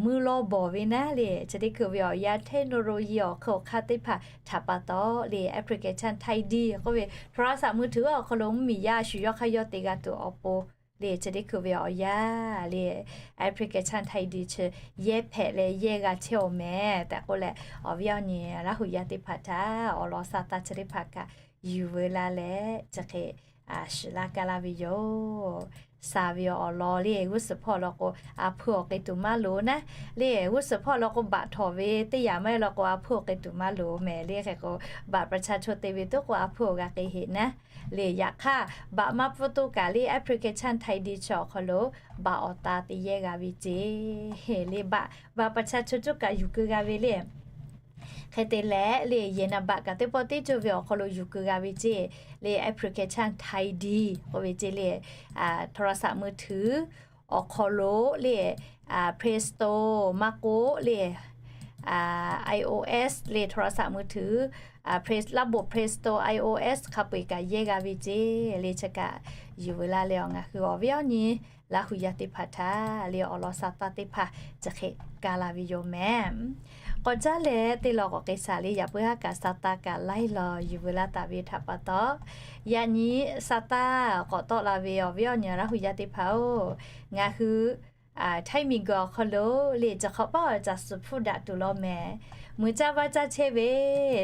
mui law bawˬ ve naˉ le, chi teˇ hkui ve awˬ yanˇ technology awˬ hk'aw awˬ hk'aˇ teˇ hpaˍ htaꞈ pa taw le, application ไทยดี k'oˆ ve โทรศัพท์มือถือ awˬ hk'aw lo mvuhˇmiˬ yaˇ shuˍ yawˇ hk'aˇ yawˇ te g'a tuˬ awˬ pon le, chi teˇ hkui ve awˬ yanˇ le, application ไทยดี chi yehˇ hpehꞈ leh yehˇ g'a chehˇ-oˬ mehˍ tehꞈ k'oˆ leh, awˬ viˉ awˬ nyi Laˇ huˍ yaˇ teˇ hpaˍ htaꞈ awˬ lawn sa taˇ chi teˇ hpaˍ kaꞈ yuˬ veu la leh chi hk'e shiˍ laˇ kaˇ laˇ ve yoˬ. Sa ve awˬ lawn le, g'uˇ suhˍ hpawˇ law k'o, a hpui awˬ k'ai tuˬ maˇ loˍ naˉ le, g'uˇ suhˍ hpawˇ law k'o, baꞈ htawˍ ve teˇ yanˇ maˇ heˆ law k'o, a hpuˇ awˬ k'ai tuˬ maˇ loˍ mehˍ le. Hk'e k'o, บัตรประชาชน te ve tuˉ k'o, a hpuˇ awˬ g'a k'ai heꞈ naˉ le. Yaꞈ hk'aˇ, baꞈ maˇ pfuhˇ toˇ kaꞈ le, application ไทยดี chi awˬ hk'aw lo baꞈ awˬ ta te yehˇ g'a ve ceˇ le. Baꞈ, บัตรประชาชน cuˇ kaꞈ yuˬ keu g'a ve le. Hk'e te leh le, yehˬ naˍ baꞈ kaꞈ teˇ pawˆ teˇ ceuˬ ve awˬ hk'aw lo yuˬ keu g'a ve ceˇ le, application ไทยดี k'oˆ ve ceˇ le. โทรศัพท์มือถือ awˬ hk'aw lo le, Play Store maˇ k'oˆ le, iOS le โทรศัพท์มือถือ Play, ระบบ Play Store iOS hk'a peu-eˬ kaꞈ yehˇ g'a ve ceˇ le. Chi kaꞈ yuˬ veu la leh, awˬ ngaˬ hui awˬ viˉ awˬ nyi Laˇ huˍ yaˇ teˇ hpaˍ htaꞈ le awˬ lawn sa taˇ teˇ hpaˍ chi hk'e kaˇ la ve yoˬ mehˍ. K'awꞈ caˉ leh teˇ lawn k'awꞈ k'ai shaˍ le, yaꞈ puiˉ haˉ kaꞈ sa taˇ kaꞈ laiˉ law yuˬ veu laˇ taˍ ve htaꞈ pa taw, yaꞈ nyi sa taˇ k'awꞈ tawˆ la ve awˬ viˉ awˬ nyi Laˇ huˍ yaˇ teˇ hpaˍ-oˬ, ngaˬ hui Htaiˇ miˬguiˬ awˬ hk'aw lo le, ciˬ hk'awꞈ paˉ awˬ caˬ suhˍ hpfuhˇ daꞈ tuˬ law mehˍ. Mui caˇ vaˇ caˇ chehˇ ve,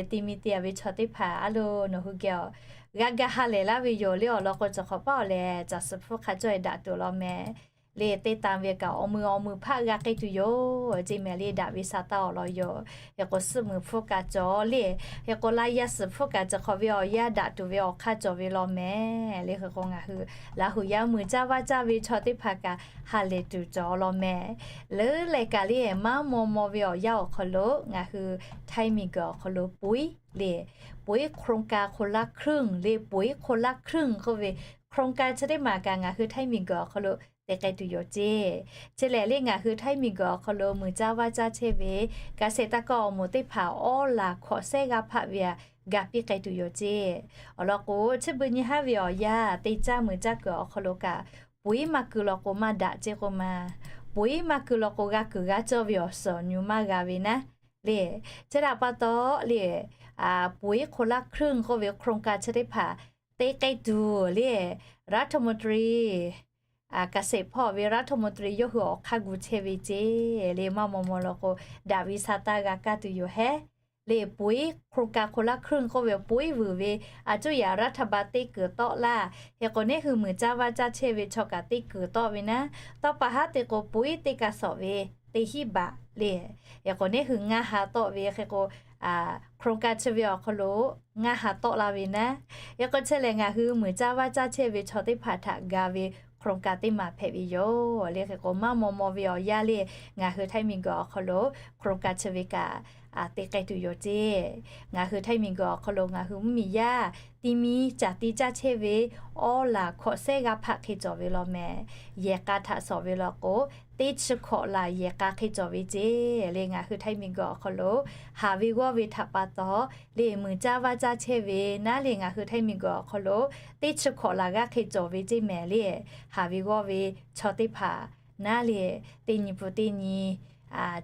ti mi te-a ve chaw teˇ hpaˍ a lo nawˬ hui geh awˬ g'a ga ha lehˬ laˇ ve yoˬ le. Awˬ lawn k'o, ciˬ hk'awꞈ paˉ awˬ lehˬ caˬ suhˍ hpfuhˇ hk'a cawˇ-e daꞈ tuˬ law mehˍ. Le teˇ taˍ ve kaꞈ awˬ mui awˬ mui hpaˆ g'a k'ai tuˬ yoˬ ceˇ mehˍ le, daꞈ ve sa taˇ awˬ lawn yoˬ. Hk'e k'o, suhˆ mui hpfuhˇ kaꞈ cawˬ le, hk'e k'o, la yaˇ suhˍ hpfuhˇ kaꞈ ciˬ hk'awꞈ ve awˬ yanˇ daꞈ tuˬ ve awˬ hk'aˇ cawˬ ve law mehˍ le. Hk'e k'o, ngaˬ hui Laˇ huˍ yaˇ mui caˇ vaˇ caˇ ve chaw teˇ hpaˍ kaꞈ ha lehˬ tuˬ cawˬ law mehˍ. Leuˉ leh kaꞈ le, maˇ maw maw ve awˬ yanˇ awˬ hk'aw lo ngaˬ hui Htaiˇ miˬguiˬ awˬ hk'aw lo ปุ๋ย le, ปุ๋ย โครงการคนละครึ่ง le, ปุ๋ย คนละครึ่ง k'oˆ ve โครงการ chi teˇ maˬ kaꞈ ngaˬ hui Htaiˇ miˬguiˬ awˬ hk'aw lo te k'ai tuˬ yoˬ ceˇ. Chi lehˬ le, ngaˬ hui Htaiˇ miˬguiˬ awˬ hk'aw lo mui caˇ vaˇ caˇ chehˇ ve เกษตรกร awˬ moˍ teˇ hpaˍ awˉ laˬ hkawꞈ sehˉ g'a hpaˆ ve aꞈ ga piˇ k'ai tuˬ yoˬ ceˇ. Awˬ lawn k'o, chi beuꞈ nyi haˉ ve awˬ yanˇ te caˇ mui caˇ kuiˬ awˬ hk'aw lo kaꞈ, ปุ๋ย maˇ keu law k'o maˇ daꞈ ceˇ k'oˆ ma. ปุ๋ย maˇ keu law k'o g'a kuiˬ g'a cawˇ ve awˬ suhˍ awˬ nyu maˇ g'a ve naˉ le. Chi htaꞈ pa taw le, ปุ๋ย คนละครึ่ง k'oˆ ve โครงการ chi teˇ hpaˍ te k'ai tuˬ le, รัฐมนตรี kaˍ seˍ hpawˇ ve รัฐมนตรี yawˇ hui awˬ hk'aˇ gu chehˇ ve ceˇ le. Maˇ maw maw law k'o, daꞈ ve sa taˇ g'a kaˇ tuˬ yoˬ hehˉ le. ปุ๋ย โครงการ คนละครึ่ง k'oˆ ve ปุ๋ย vuiˬ ve, a cuˇ yaꞈ รัฐบาล teˇ kuiˬ tawˆ laˇ. Hk'e k'o, neˉ hui mui caˇ vaˇ caˇ chehˇ ve chaw kaꞈ teˇ kuiˬ tawˆ ve naˉ, tawˇ pa haˉ te k'o ปุ๋ย teˇ kaꞈ sawꞈ ve teˇ hiˉ baꞈ le. Hk'e k'o, neˉ hui ngaˇ ha tawˆ ve hk'e k'o, โครงการ chi ve awˬ hk'aw lo ngaˇ ha tawˆ la ve naˉ. Hk'e k'o, chi lehˬ ngaˬ hui mui caˇ vaˇ caˇ chehˇ ve chaw teˇ hpaˍ htaꞈ ga ve โครงการ teˇ maˬ hpehꞈ ve yoˬ le. Hk'e k'o, maˇ maw maw ve awˬ yanˇ le, ngaˬ hui Htaiˇ miˬguiˬ awˬ hk'aw lo โครงการ chi ve kaꞈ te k'ai tuˬ yoˬ ceˇ. Ngaˬ hui Htaiˇ miˬguiˬ awˬ hk'aw lo ngaˬ hui mvuhˇmiˬ yaˇ ti mi caˬ ti caˇ chehˇ ve awˉ laˬ hkawꞈ sehˉ g'a hpaˆ hk'e cawˬ ve law mehˍ. Yehˬ k'a htaꞈ sawꞈ ve law k'o, teˇ chi hkawꞈ laˬ yehˬ k'a hk'e cawˬ ve ceˇ le. Ngaˬ hui Htaiˇ miˬguiˬ awˬ hk'aw lo haˍ ve g'awˇ ve htaꞈ pa taw le, mui caˇ vaˇ caˇ chehˇ ve naˉ le, ngaˬ hui Htaiˇ miˬguiˬ awˬ hk'aw lo teˇ chi hkawꞈ laˬ g'aˇ hk'e cawˬ ve ceˇ mehˍ le. Haˍ ve g'awˇ ve chaw teˇ hpaˍ naˉ le, teˇ nyi pun teˇ nyi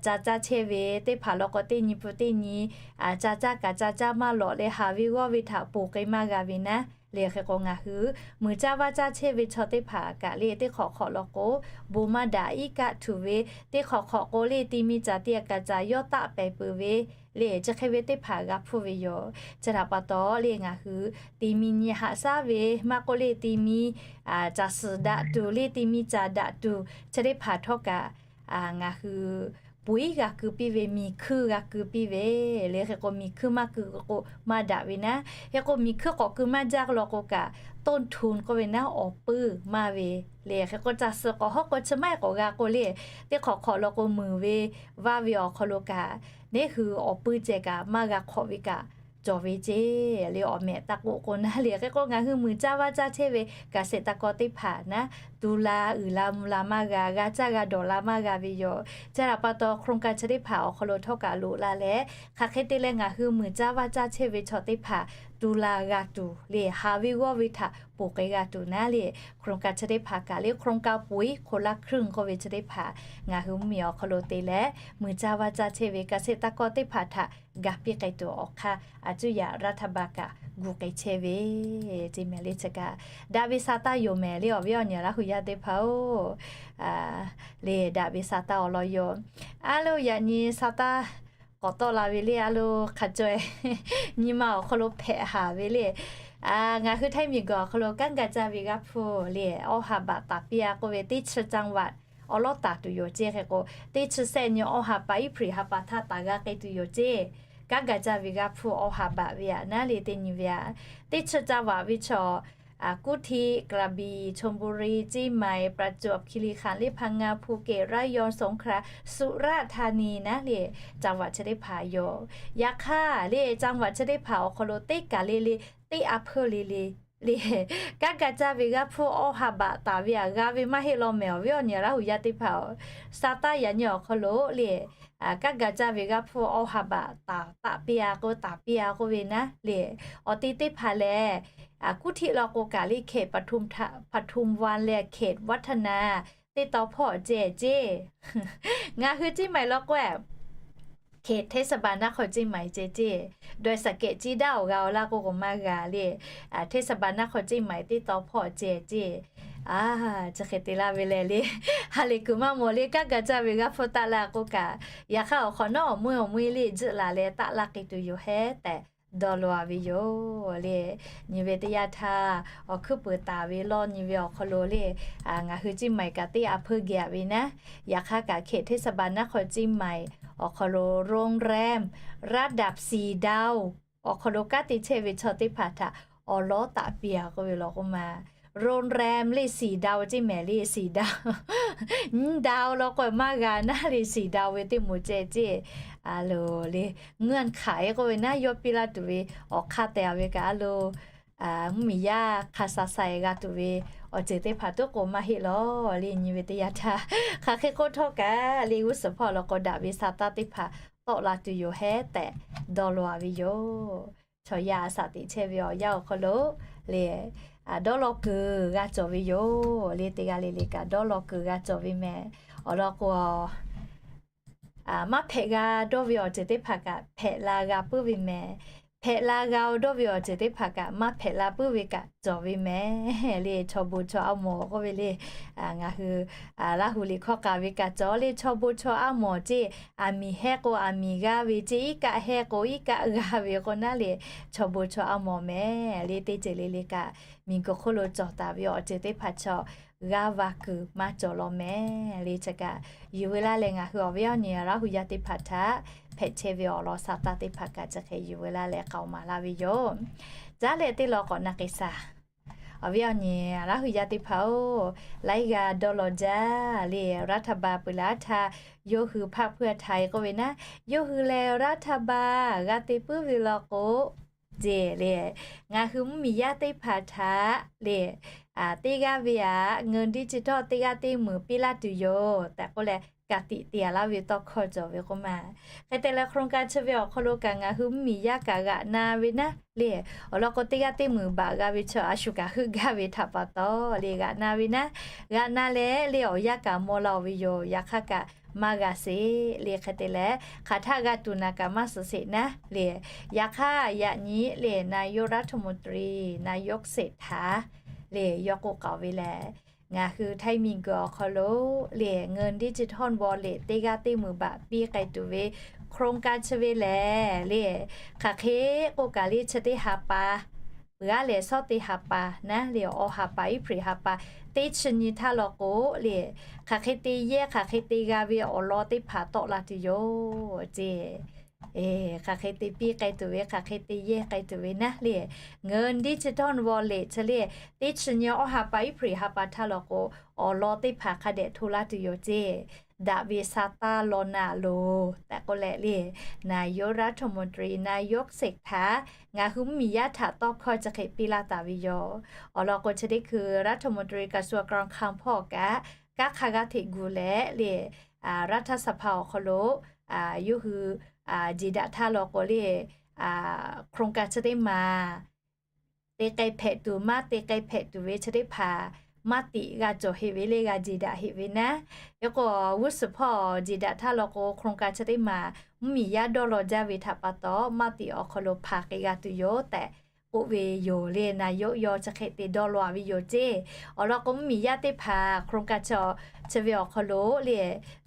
ca caˇ chehˇ ve teˇ hpaˍ law k'o, teˇ nyi pun teˇ nyi ca caˇ kaꞈ ca caˇ maˇ lawꞈ leh, haˍ ve g'awˇ ve htaꞈ ponˬ k'ai maˇ g'a ve naˉ le. Hk'e k'o, ngaˬ hui mui caˇ vaˇ caˇ chehˇ ve chaw teˇ hpaˍ kaꞈ le, teˇ hk'awꞈ hk'awꞈ law k'o, bon maˇ daꞈ iˉ kaˆ htuꞈ ve, teˇ hk'awꞈ hk'awꞈ k'o le, ti mi caˬ ti a kaˍ caˍ yawˇ taˆ pehˍ peuˬ ve le, chi hk'e ve teˇ hpaˍ g'a hpuˇ ve yoˬ. Chi htaꞈ pa taw le, ngaˬ hui ti mi nyi haꞈ shaˉ ve maˇ k'oˆ le, ti mi caˬ suhˍ daꞈ tuˬ le, ti mi caˬ daꞈ tuˬ chi teˇ hpaˍ htawˇ kaꞈ ngaˬ hui ปุ๋ย g'a keu piˇ ve, miˬ hkuiˇ g'a keu piˇ ve le. Hk'e k'o, miˬ hkuiˇ maˇ keu k'o maˇ daꞈ ve naˉ. Hk'e k'o, miˬ hkuiˇ k'awꞈ keu maˇ jaˇ law k'o kaꞈ, ต้นทุน k'oˆ ve naˉ awˬ puiˇ maˇ ve le. Hk'e k'o, caˬ suhˍ k'awꞈ hawˉ k'o chi maˇ heˆ k'awꞈ g'a k'o le, teˇ hk'awꞈ hk'awꞈ law k'o, muiˬ ve vaˇ ve awˬ hk'aw lo kaꞈ, neˉ hui awˬ puiˇ ceh kaꞈ maˇ g'a hk'awꞈ ve kaꞈ cawˬ ve ceˇ le. Awˬ mehꞈ taˇ k'oˆ k'o naˉ le. Hk'e k'o, ngaˬ hui mui caˇ vaˇ caˇ chehˇ ve เกษตรกร teˇ hpaˍ naˉ tu la uiˍ la mvuh la maˇ g'a, g'a caˇ g'a dawˬ la maˇ g'a ve yoˬ. Chi htaꞈ pa taw โครงการ chi teˇ hpaˍ awˬ hk'aw lo htawˇ kaꞈ loꞈ la leh, hk'aˬ hk'e te leh ngaˬ hui muiˬ caˇ vaˇ caˇ chehˇ ve chaw teˇ hpaˍ tu la g'a tuˬ le, haˍ ve g'awˇ ve htaꞈ ponˬ k'ai g'a tuˬ naˉ le, โครงการ chi teˇ hpaˍ kaꞈ le โครงการ ปุ๋ยคนละครึ่ง k'oˆ ve chi teˇ hpaˍ ngaˬ hui mvuhˇmiˬ awˬ hk'aw lo te leh muiˬ caˇ vaˇ caˇ chehˇ ve เกษตรกร teˇ hpaˍ htaꞈ ga piˇ k'ai tuˬ awˬ hk'aˇ, a cuˇ yaꞈ รัฐบาล kaꞈ gu k'ai chehˇ ve, te mehˍ le chi kaꞈ daꞈ ve sa taˇ yoˬ mehˍ le awˬ viˉ awˬ nyi Laˇ hu yaˇ teˇ hpaˍ-oˬ, le daꞈ ve sa taˇ awˬ lawn yoˬ. A lo yaꞈ nyi sa taˇ k'awꞈ tawˆ la ve le a lo hk'a caw e nyi ma awˬ hk'aw lo hpehꞈ haˍ ve le. Ngaˬ hui Htaiˇ miˬguiˬ awˬ hk'aw lo kanˉ ga caˇ ve g'aˇ hpu le, awˇ ha baꞈ taˍ piˇ-a k'oˆ ve teˇ chi จังหวัด awˬ lawˉ taˍ tuˬ yoˬ ceˇ. Hk'e k'o, teˇ chi sehˆ nyi awˇ ha pa iˉ hpriꞈ ha pa htaˇ taˍ g'a k'ai tuˬ yoˬ ceˇ. Kanˉ ga caˇ ve g'aˇ hpu awˇ ha baꞈ ve aꞈ naˉ le teˇ nyi ve aꞈ, teˇ chi จังหวัด ve chaw, Kuˇ htiˆ, Grabi, Chonburi, Ceˇ maiˍ, Praˍjawˇ, Hkiˇliˍhkaˍ, le Hpaˇ ngaˇ, Hpu kehˬ, Raˇ yaw, Sawˍ hk'aˇ, Suˇraˇ htaˇ ni naˉ le จังหวัด chi teˇ hpaˍ yoˬ. Yaꞈ hk'aˇ le จังหวัด chi teˇ hpaˍ awˬ hk'aw lo teˇ kaˬ le le, teˇ a hpeuˇ le le le, kanˉ ga caˇ ve g'aˇ hpu awˇ ha baꞈ taˍ ve aꞈ g'a ve maˇ heˆ law mehˍ awˬ viˉ awˬ nyi Laˇ hu yaˇ teˇ hpaˍ-oˬ. Sa taˇ yaꞈ nyi awˬ hk'aw lo le, kanˉ ga caˇ ve g'aˇ hpu awˇ ha baꞈ taˍ taˍ piˇ-a k'o taˍ piˇ-a k'oˆ ve naˉ le, awˬ te teˇ hpaˍ lehˬ, Kuˇ htiˆ law k'o kaꞈ le เขตปทุมธา ปทุมวัน leh เขตวัฒนา teˇ taw hpawˇ ceh ceˇ. Ngaˬ hui Ceˇ maiˍ law k'o เขตเทศบาลนครเชียงใหม่ ceh ceˇ. Daweh saˍ kehꞈ ciˇ daˇ awˬ g'a awˬ laˇ k'oˆ k'o maˇ g'a le, เทศบาลนครเชียงใหม่ teˇ taw hpawˇ ceh ceˇ. A, chi hk'e te laˇ ve lehˬ le, ha lehˬ kuiˬ maˇ mawˬ le, kanˉ ga caˇ ve g'aˇ hpu taˆ la k'oˆ kaꞈ, yaꞈ hk'aˇ awˬ hk'awꞈ nawˉ awˬ meuˇ awˬ meuˇ le juˆ laˬ leh taˆ laˇ k'ai tuˬ yoˬ hehˉ tehꞈ dawˇ law-a ve yoˬ le. Nyi ve teˇ yanˇ htaˇ, awˬ hkuiˉ puiˍ taˍ ve lawˇ nyi ve awˬ hk'aw lo le, ngaˬ hui Ceˇ maiˍ kaꞈ teˇ a hpeuˇ geh-a ve naˉ, yaꞈ hk'aˇ kaꞈ เขตเทศบาลนครเชียงใหม่ awˬ hk'aw lo โรงแรมระดับสี่ดาว awˬ hk'aw lo kanˉ te chehˇ ve chaw teˇ hpaˍ htaꞈ awˬ lawˉ taˍ piˇ-a k'oˆ ve law k'oˆ ma. โรงแรม le สี่ดาว ceˇ mehˍ le สี่ดาว nyiˇ dawˇ law k'o maˇ g'a naˉ le สี่ดาว ve teˇ moˍ ceh ceˇ. A lo le, เงื่อนไข k'oˆ ve naˉ yawˇ piˇ laˇ tuˬ ve awˬ hk'aˇ tehꞈ-a ve kaꞈ a lo, mvuhˇmiˬ yaˇ hk'a sha sha-e g'a tuˬ ve awˬ ceuˬ teˇ hpaˍ toˉ k'o maˇ heˆ law le. Nyi ve teˇ yanˇ htaˇ, hk'aˬ hk'e k'oˆ htawˇ kaꞈ le g'uˇ suhˍ hpawˇ law k'o daꞈ ve sa taˇ teˇ hpaˍ tawˆ la tuˬ yoˬ hehˉ tehꞈ dawˇ law-a ve yoˬ. Chaw yaˇ a shaꞈ teꞈ chehˇ ve awˬ yanˇ awˬ hk'aw lo le, dawˇ law kuiˬ g'a cawˬ ve yoˬ le. Teˇ g'aˇ le le kaꞈ dawˇ law kuiˬ g'a cawˬ ve mehˍ. Awˬ lawn k'o, maˇ hpehꞈ g'a dawˇ ve awˬ ceuˬ teˇ hpaˍ kaꞈ hpehꞈ la g'a puiˉ ve mehˍ. Hpehꞈ la g'a-o dawˇ ve awˬ ceuˬ teˇ hpaˍ kaꞈ maˇ hpehꞈ la puiˉ ve kaꞈ cawˬ ve mehˍ le. Chaw bon chaw a mawˬ k'oˆ ve le, ngaˬ hui Laˇ hu liꞈ hkawˇ k'a ve kaꞈ cawˬ le. Chaw bon chaw a mawˬ ceˇ, aˬ miˍ hehˉ k'o aˬ miˍ g'a ve ceˇ, iˉ kaˆ hehˉ k'o iˉ kaˆ g'a ve k'o naˉ le, chaw bon chaw a mawˬ mehˍ le. Teˇ ceuˬ le le kaꞈ miˬguiˬ hk'oˆ lo cawˬ taˍ ve awˬ ceuˬ teˇ hpaˍ chaw g'aˇ va kuiˬ maˇ cawˬ law mehˍ le. Chi kaꞈ yuˬ ve laˇ leh ngaˬ hui awˬ viˉ awˬ nyi Laˇ hu yaˇ teˇ hpaˍ htaꞈ hpehꞈ chehˇ ve awˬ lawn sa taˇ teˇ hpaˍ kaꞈ chi hk'e yuˬ ve laˇ leh k'aoˍ maˍ laˇ ve yoˬ. Caˉ leh teˇ law k'awꞈ na k'ai shaˍ. Awˬ viˉ awˬ nyi Laˇ hu yaˇ teˇ hpaˍ-oˬ, laiˉ g'a dawˇ law jaˇ le. รัฐบาล peuˬ leh aˉ htaˇ yawˇ hui hpaˆ hpuiˇ a htaꞈ-e k'oˆ ve naˉ, yawˇ hui leh รัฐบาล g'a te puiˉ ve law k'o, ceˇ le, ngaˬ hui mvuhˇmiˬ yaˇ teˇ hpaˍ htaꞈ le, teˇ g'aˇ ve aꞈ เงินดิจิทัล teˇ g'aˇ teˇ meunˍ piˇ laˇ tuˬ yoˬ tehꞈ k'oˆ leh, ka tiꞈ te-a laˇ ve tawˇ hkawˇ cawˬ ve k'oˆ ma. Hk'e te leh โครงการ chi ve awˬ hk'aw lo kaꞈ ngaˬ hui mvuhˇmiˬ yaˇ kaꞈ g'aꞈ na ve naˉ le, awˬ lawn k'o teˇ g'aˇ teˇ meunˍ baꞈ g'a ve chaw a shu kaꞈ heuˆ gaˇ ve htaꞈ pa taw le g'aꞈ na ve naˉ, g'aꞈ na leh le awˬ yanˇ kaꞈ maw la-o ve yoˬ. Yaꞈ hk'aˇ kaꞈ maˇ g'a sheˍ le. Hk'e te leh hk'aˬ htaˆ g'a tuˬ naˍ kaꞈ maˇ suhˍ sheˍ naˉ le. Yaꞈ hk'aˇ yaꞈ nyi le นายกรัฐมนตรี นายกเศรษฐา le yawˇ k'oˆ k'aoˍ ve lehˬ, ngaˬ hui Htaiˇ miˬguiˬ awˬ hk'aw lo le เงินดิจิทัลวอลเล็ต teˇ g'aˇ teˇ meunˍ baꞈ piˇ k'ai tuˬ ve โครงการ chi ve lehˬ le, hk'aˬ hk'e k'oˆ kaꞈ le chi teˇ ha pa, peuˬ aˉ lehˬ shawˉ teˇ ha pa naˉ le awˬ ha pa iˉ hpriꞈ ha pa, teˇ chi nyi htaˇ law k'o le, hk'aˬ hk'e te yehˇ hk'aˬ hk'e te g'a ve awˬ lawn teˇ hpaˍ tawˆ la tuˬ yoˬ ceˇ. Hk'aˬ hk'e te piˇ k'ai tuˬ ve, hk'aˬ hk'e te yehˇ k'ai tuˬ ve naˉ le, เงินดิจิทัลวอลเล็ต chi le, teˇ chi nyi awˬ ha pa iˉ hpriꞈ ha pa htaˇ law k'o, awˬ lawn teˇ hpaˍ hk'a dehꞈ hto laˇ tuˬ yoˬ ceˇ. daꞈ ve sa taˇ law na loˬ tehꞈ k'oˆ leh le, นายกรัฐมนตรี นายกเศรษฐา ngaˬ hui mvuhˇmiˬ yaˇ htaꞈ tawˇ hkawˇ chi hk'e piˇ laˇ taˍ ve yoˬ. Awˬ lawn k'o, chi teˇ hkui รัฐมนตรีกระทรวงการคลัง hpawˇ kaꞈ kanˉ hk'a g'aˇ hteꞈ gu leh le, รัฐสภา awˬ hk'aw lo yawˇ hui jeˬ daꞈ htaˇ law k'o le, โครงการ chi teˇ maˬ te k'ai hpehꞈ tuˬ maˇ te k'ai hpehꞈ tuˬ ve chi teˇ hpaˍ maˇ tiꞈ g'a cawˬ heˆ ve le, g'a jeˬ daꞈ heˆ ve naˉ. Hk'e k'o, g'uˇ suhˍ hpawˇ jeˬ daꞈ htaˇ law k'o, โครงการ chi teˇ maˬ mvuhˇmiˬ yaˇ dawˇ law jaˇ ve htaꞈ pa taw, maˇ tiꞈ awˬ hk'aw lo hpanˍ k'ai g'a tuˬ yoˬ tehꞈ k'oˆ ve yoˬ le. นายก yawˇ chi hk'e te dawˇ law ve yoˬ ceˇ. Awˬ lawn k'o, mvuhˇmiˬ yaˇ teˇ hpaˍ โครงการ chi ve awˬ hk'aw lo le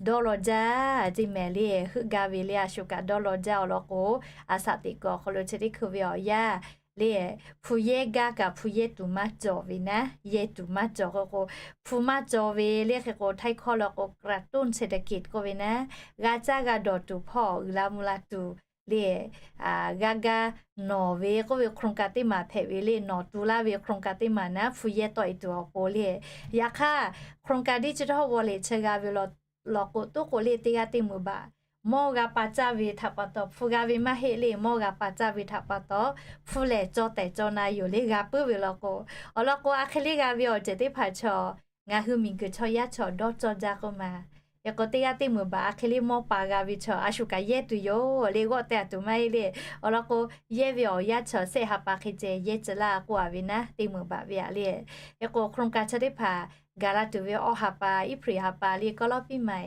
dawˇ law jaˇ ceˇ mehˍ le, heuˆ gaˇ ve le, a shu kaꞈ dawˇ law jaˇ. Awˬ lawn k'o, a shaꞈ teꞈ kuiˬ awˬ hk'aw lo chi teˇ hkui ve awˬ yanˇ le, hpu yehˇ gaˇ kaꞈ hpu yehˇ tuˬ maˇ cawˬ ve naˉ, yehˇ tuˬ maˇ cawˬ k'o, hpu maˇ cawˬ ve le. Hk'e k'o, htaiˇ hkawˇ law k'o, กระตุ้นเศรษฐกิจ k'oˆ ve naˉ, g'a caˇ g'a dawˬ tuˬ hpawˇ uiˍ la mvuh la tuˬ le, g'a ga nawˬ ve k'oˆ ve โครงการ teˇ maˬ hpehꞈ ve le, nawˬ tu laˇ ve โครงการ teˇ maˬ naˉ, hpu yehˇ tawˆ e tuˬ awˬ pon le. Yaꞈ hk'aˇ, โครงการ ดิจิทัลวอลเล็ต chi g'a ve law k'o, toˉ k'o le, teˇ g'aˇ teˇ meuꞈ baꞈ mawˇ g'a pa caˇ ve htaꞈ pa taw, hpu g'a ve maˇ heˆ le, mawˇ g'a pa caˇ ve htaꞈ pa taw, hpu lehˬ caw tehˬ caw na yoˬ le, g'a puiˉ ve law k'o. Awˬ lawn k'o, a hk'e le g'a ve awˬ ceuˬ teˇ hpaˍ chaw ngaˬ hui miˬguiˬ chaw yaˇ chaw dawˇ cawˇ jaˇ k'oˆ ma. Hk'e k'o, teˇ g'aˇ teˇ meuꞈ baꞈ a hk'e le mawˇ pa g'a ve chaw a shu kaꞈ yehˇ tuˬ yoˬ le, g'awˆ te a tuˬ maˇ heˆ le. Awˬ lawn k'o, yehˇ ve awˬ yanˇ chaw sehˆ ha pa hk'e ceh yehˇ tcuh laˇ k'oˆ a ve naˉ, teˇ meuꞈ baꞈ ve a le. Hk'e k'o, โครงการ chi teˇ hpaˍ gaˬ la tuˬ ve awˇ ha pa, April ha pa le, ก็รอบปีใหม่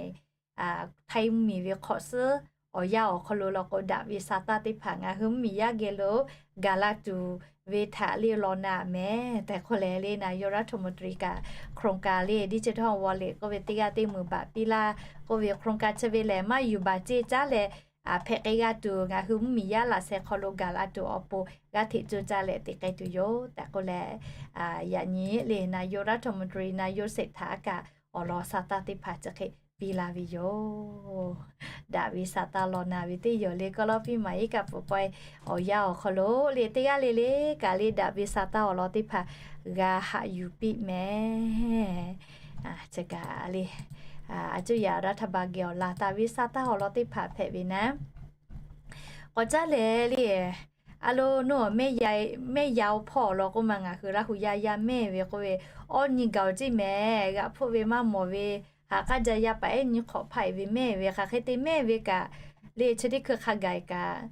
Htaiˇ mvuhˇmiˬ ve hk'awꞈ suhˉ awˬ yanˇ awˬ hk'aw lo law k'o, daꞈ ve sa taˇ teˇ hpaˍ ngaˬ hui mvuhˇmiˬ yaˇ geh lo gaˬ la tuˬ ve htaꞈ le law na mehˍ tehꞈ k'oˆ leh le, นายกรัฐมนตรี kaꞈ โครงการ le ดิจิทัลวอลเล็ต k'oˆ ve teˇ g'aˇ teˇ meuꞈ baꞈ piˇ laˇ k'oˆ ve โครงการ chi ve lehˬ, maˇ yuˬ baˬ ceˇ caˉ leh hpehꞈ k'ai g'a tuˬ, ngaˬ hui mvuhˇmiˬ yaˇ laꞈ sheh hk'aw lo gaˬ la tuˬ awˬ pon g'aˇ hteꞈ coˇ caˇ leh te k'ai tuˬ yoˬ tehꞈ k'oˆ leh, yaꞈ nyi le นายกรัฐมนตรี นายกเศรษฐา kaꞈ awˬ lawn sa taˇ teˇ hpaˍ chi hk'e piˇ laˇ ve yoˬ. Daꞈ ve sa taˇ law na ve teˇ yoˬ le, ก็รอบปีใหม่ iˉ kaˆ peuˬ pawehˇ awˬ yanˇ awˬ hk'aw lo le, teˇ g'aˇ le le kaꞈ le daꞈ ve sa taˇ awˬ lawn teˇ hpaˍ g'a haꞈ yuˬ piˇ mehˍ. Chi kaꞈ le, a cuˇ yaꞈ รัฐบาล geh awˬ laˬ taˍ ve sa taˇ awˬ lawn teˇ hpaˍ hpehꞈ ve naˉ, k'awꞈ caˉ leh le, a lo, nawˬ mehˆ yaˇ-oˬ hpawˇ awˬ lawn k'oˆ ma, ngaˬ hui Laˇ hu yaˇ yaˇ mehˆ ve k'oˆ ve, awˇ nyi gaˬ-oˬ ceˇ mehˍ. G'aꞈ hpfuhˆ ve maˇ mawˬ ve, haꞈ k'aˉ jaˇ yaˇ paˍ ehˉ nyi hk'awꞈ hpaˆ-e ve mehˆ ve, hk'aˬ hk'e te mehˆ ve kaꞈ le, chi teˇ hkui hk'a gaˬ kaꞈ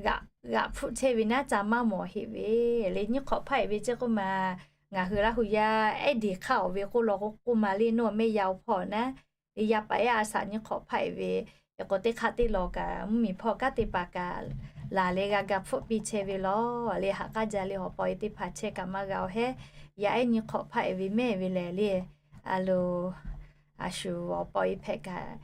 g'aꞈ hpfuhˆ chehˇ ve naˉ ca maˇ mawˬ heˆ ve le. Nyi hk'awꞈ hpaˆ-e ve ceˇ k'oˆ ma, ngaˬ hui Laˇ hu yaˇ ehˉ diˍ hk'aˇ-oˬ ve k'oˆ law k'oˆ ma le, nawˬ mehˆ yaˇ-oˬ hpawˇ naˉ, yaˇ paˍ ehˉ a shaꞈ nyi hk'awꞈ hpaˆ-e ve, hk'e k'o teˇ hk'aˆ teˇ law kaꞈ mvuhˇmiˬ hpawˇ kanˉ te paˍ kaꞈ laˬ leh g'a ga hpfuhˆ piˇ chehˇ ve law le. Haꞈ k'aˉ jaˇ le, awˬ pa-e teˇ hpaˍ chehˇ kaꞈ maˇ g'a-oˬ hehˉ. Yaˇ ehˉ nyi hk'awꞈ hpaˆ-e ve mehˆ ve lehˬ le, a lo, a shu awˬ pa-e hpehꞈ kaꞈ,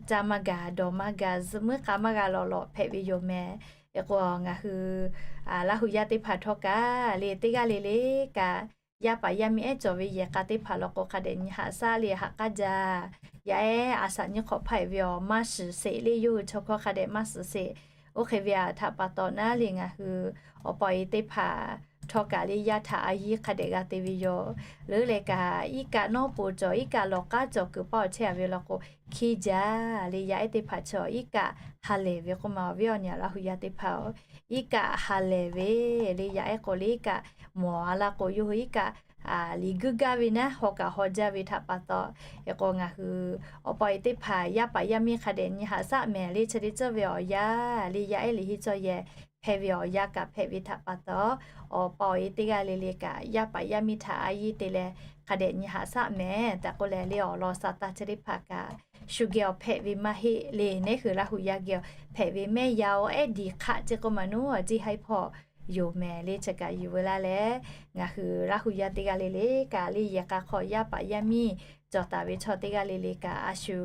caˇ maˇ gaˬ, dawˬ maˇ gaˬ, zuhꞈ muiˉ k'a maˇ g'a lawꞈ lawꞈ hpehꞈ ve yoˬ mehˍ. Hk'e k'o ngaˬ hui Laˇ hu yaˇ teˇ hpaˍ htawˇ kaꞈ le, teˇ g'aˇ le le kaꞈ, yaˇ paˍ yaˇ miˇ ehˉ cawˬ ve yehˬ k'a teˇ hpaˍ law k'o, hk'a dehꞈ nyi haꞈ shaˉ le. Haꞈ k'aˉ jaˇ, yaˇ ehˉ a shaꞈ nyi hk'awꞈ hpaˆ-e ve awˬ maˇ shiˍ sheˍ le, yawˇ hui chaw hkawˇ hk'a dehꞈ maˇ shiˍ sheˍ. Oˇ hk'e ve htaꞈ pa taw naˉ le, ngaˬ hui awˬ pa-e teˇ hpaˍ htawˇ kaꞈ le, yaˇ htaꞈ a yiˇ hk'a dehꞈ g'a te ve yoˬ. Leuˉ leh kaꞈ, iˉ kaˆ nawˉ po cawˬ, iˉ kaˆ lawˬ k'aˉ cawˬ kuiˬ paˇ awˬ chehˇ-a ve law k'o, hkiˇ jaˇ le. Yaˇ ehˉ teˇ hpaˍ chaw iˉ kaˆ ha lehˬ ve k'oˆ ma, awˬ viˉ awˬ nyi Laˇ hu yaˇ teˇ hpaˍ-oˬ, iˉ kaˆ ha lehˬ ve le. Yaˇ ehˉ k'o le, iˉ kaˆ mawˬ-a laˇ k'o, yawˇ hui iˉ kaˆ liꞈ guiˇ gaˇ ve naˉ, haw kaꞈ haw jaˇ ve htaꞈ pa taw. Hk'e k'o ngaˬ hui awˬ pa-e teˇ hpaˍ yaˇ paˍ yaˇ miˇ hk'a dehꞈ nyi haꞈ shaˉ mehˍ le. Chi teˇ ceuˬ ve awˬ yanˇ le, yaˇ ehˉ liꞈ henˇ cawˇ yehˬ hpehꞈ ve awˬ yanˇ kaꞈ hpehꞈ ve htaꞈ pa taw, awˬ pa-e teˇ g'aˇ le le kaꞈ yaˇ paˍ yaˇ miˇ htaꞈ a yiˇ te leh hk'a dehꞈ nyi haꞈ shaˉ mehˍ tehꞈ k'oˆ leh le, awˬ lawn sa taˇ chi teˇ hpaˍ kaꞈ shu geh awˬ hpehꞈ ve maˇ heˆ le. Neˉ hui Laˇ hu yaˇ geh awˬ hpehꞈ ve mehˆ yaˇ-oˬ, ehˉ diˍ hk'aˆ ceˇ k'oˆ ma, nawˉ a ciˉ haiˉ hpawˇ yoˬ mehˍ le. Chi kaꞈ yuˬ ve laˇ leh, ngaˬ hui Laˇ hu yaˇ teˇ g'aˇ le le kaꞈ le, yehˬ k'a hk'aw yaˇ paˍ yaˇ miˇ cawˬ taˍ ve chaw teˇ g'aˇ le le kaꞈ, a shu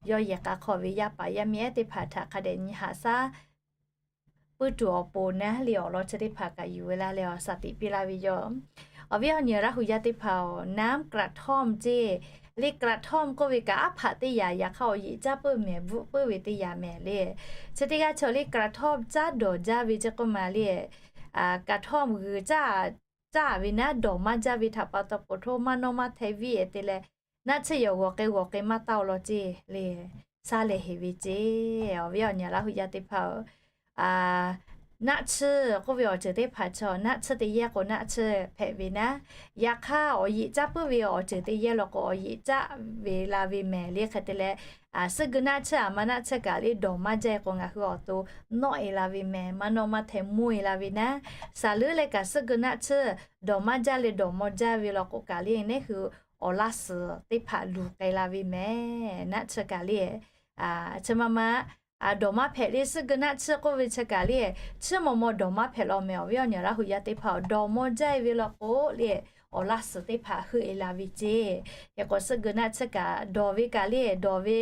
yawˇ yehˬ k'a hk'aw ve yaˇ paˍ yaˇ miˇ ehˉ teˇ hpaˍ htaꞈ hk'a dehꞈ nyi haꞈ shaˉ puiˉ tuˬ awˬ pon naˉ le, awˬ lawn chi teˇ hpaˍ kaꞈ yuˬ ve laˇ leh awˬ shaˍ tiꞈ piˇ laˇ ve yoˬ. Awˬ viˉ awˬ nyi Laˇ hu yaˇ teˇ hpaˍ-oˬ, น้ำกระท่อม ceˇ le. กระท่อม k'oˆ ve kaꞈ aˉ hpaꞈ teˇ yanˇ, yaꞈ hk'aˇ awˬ yeꞈ caˇ peuˬ mehˍ bvuhꞈ peuˬ ve teˇ yanˇ mehˍ le. Chi teˇ g'aˇ chaw le กระท่อม caˇ dawˬ jaˇ ve ceˇ k'oˆ ma le. กระท่อม g'uiˬ caˇ ve naˉ, dawˬ maˇ jaˇ ve htaꞈ pa taw, poˬ htoˇ maˇ nawˇ maˇ hteh viˇ-e te leh naˆ tsuhˇ yehˬ g'awˬ k'ai g'awˬ k'ai maˇ taˇ-oˬ law ceˇ le. Shaˉ lehˬ heˍ ve ceˇ. Awˬ viˉ awˬ nyi Laˇ hu yaˇ teˇ hpaˍ-oˬ, naˆ tsuhˇ k'oˆ ve awˬ ceuˬ teˇ hpaˍ chaw naˆ tsuhˇ teˇ yehˇ k'o naˆ tsuhˇ hpehꞈ ve naˉ, yaꞈ hk'aˇ awˬ yeꞈ caˇ puiˉ ve awˬ ceuˬ teˇ yehˇ law k'o awˬ yeꞈ caˇ ve la ve mehˍ le. Hk'e te leh, suhˆ geu naˆ tsuhˇ aˬ ma naˆ tsuhˇ kaꞈ le dawˬ maˇ jaˇ k'o ngaˬ hui awˬ to nawˆ-e la ve mehˍ, maˇ nawˆ maˇ hteh mvuhˇ-e la ve naˉ, saˍ leuˉ leh kaꞈ suhˆ geu naˆ tsuhˇ dawˬ maˇ jaˇ le dawˬ maw jaˇ ve law k'o kaꞈ le, neˉ hui awˬ laˇ suhˍ teˇ hpaˍ luˬ k'ai la ve mehˍ. Naˆ tsuhˇ kaꞈ le, chi ma ma dawˬ maˇ hpehꞈ le. Suhˆ geu naˆ tsuhˇ k'oˆ ve chi kaꞈ le, tsuhˇ maw maw dawˬ maˇ hpehꞈ law mehˍ. Awˬ viˉ awˬ nyi Laˇ hu yaˇ teˇ hpaˍ-oˬ, dawˬ maw jaˇ-e ve law k'o le, awˬ laˇ suhˍ teˇ hpaˍ heuˆ-e la ve ceˇ. Hk'e k'o suhˆ geu naˆ tsuhˇ kaꞈ dawˬ ve kaꞈ le dawˬ ve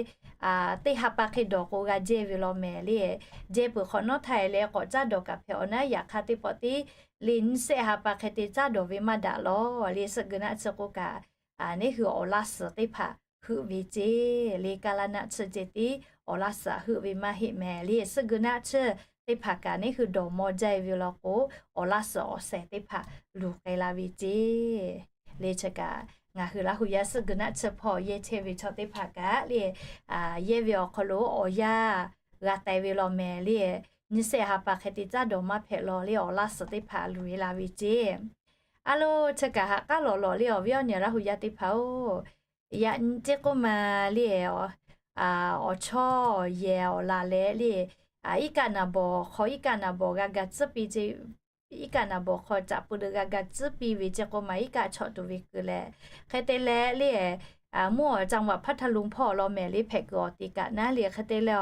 teˇ ha pa hk'e dawˬ k'o g'a jehˇ ve law mehˍ le. Jehˇ peuˬ hk'awꞈ nawˉ htaˇ-e leh k'awꞈ caˇ dawˬ kaꞈ hpehꞈ-aw naˉ, yaꞈ hk'aˇ teˇ pawˆ tiˉ le nyiˇ shehˆ ha pa hk'e te caˇ dawˬ ve maˇ daꞈ law le. Suhˆ geu naˆ tsuhˇ k'oˆ kaꞈ, neˉ hui awˬ laˇ suhˍ teˇ hpaˍ heuˆ ve ceˇ le. Kaˇ laˇ naˆ tsuhˇ ceh tiˉ awˬ laˇ suhˍ heuˆ ve maˇ heˆ mehˍ le. Suhˆ geu naˆ tsuhˇ teˇ hpaˍ kaꞈ neˉ hui dawˬ maw jaˇ-e ve law k'o, awˬ laˇ suhˍ awˬ shehˍ teˇ hpaˍ luˬ k'ai la ve ceˇ le. Chi kaꞈ ngaˬ hui Laˇ hu yaˇ suhˆ geu naˆ tsuhˇ hpawˇ yehˇ chehˇ ve chaw teˇ hpaˍ kaꞈ le, yehˇ ve awˬ hk'aw lo awˬ yanˇ g'a taiˍ ve law mehˍ le. Nyiˇ shehˆ ha pa hk'e te caˇ dawˬ maˇ hpehꞈ law le, awˬ laˇ suhˍ teˇ hpaˍ luˬ-e la ve ceˇ. A lo, chi kaꞈ ha k'aˉ lawˬ lawˬ le awˬ viˉ awˬ nyi Laˇ hu yaˇ teˇ hpaˍ-oˬ, yaꞈ nyi ceˇ k'oˆ ma le, awˬ chawˇ yehˬ awˬ laˬ leh le, iˉ kaˆ naˍ bawˍ hk'aw iˉ kaˆ naˍ bawˍ g'a ga tcuhˉ piˇ ceˇ, iˉ kaˆ naˍ bawˍ hk'aw caꞈ pu leuꞈ g'a ga tcuhˉ piˇ ve ceˇ k'oˆ ma iˉ kaˆ chawꞈ tuˬ ve kuiˬ leh, hk'e te leh le, mvuhˇ awˬ จังหวัดพัทลุง hpawˇ law mehˍ le hpehꞈ kuiˬ awˬ te kaꞈ naˉ le. Hk'e te leh,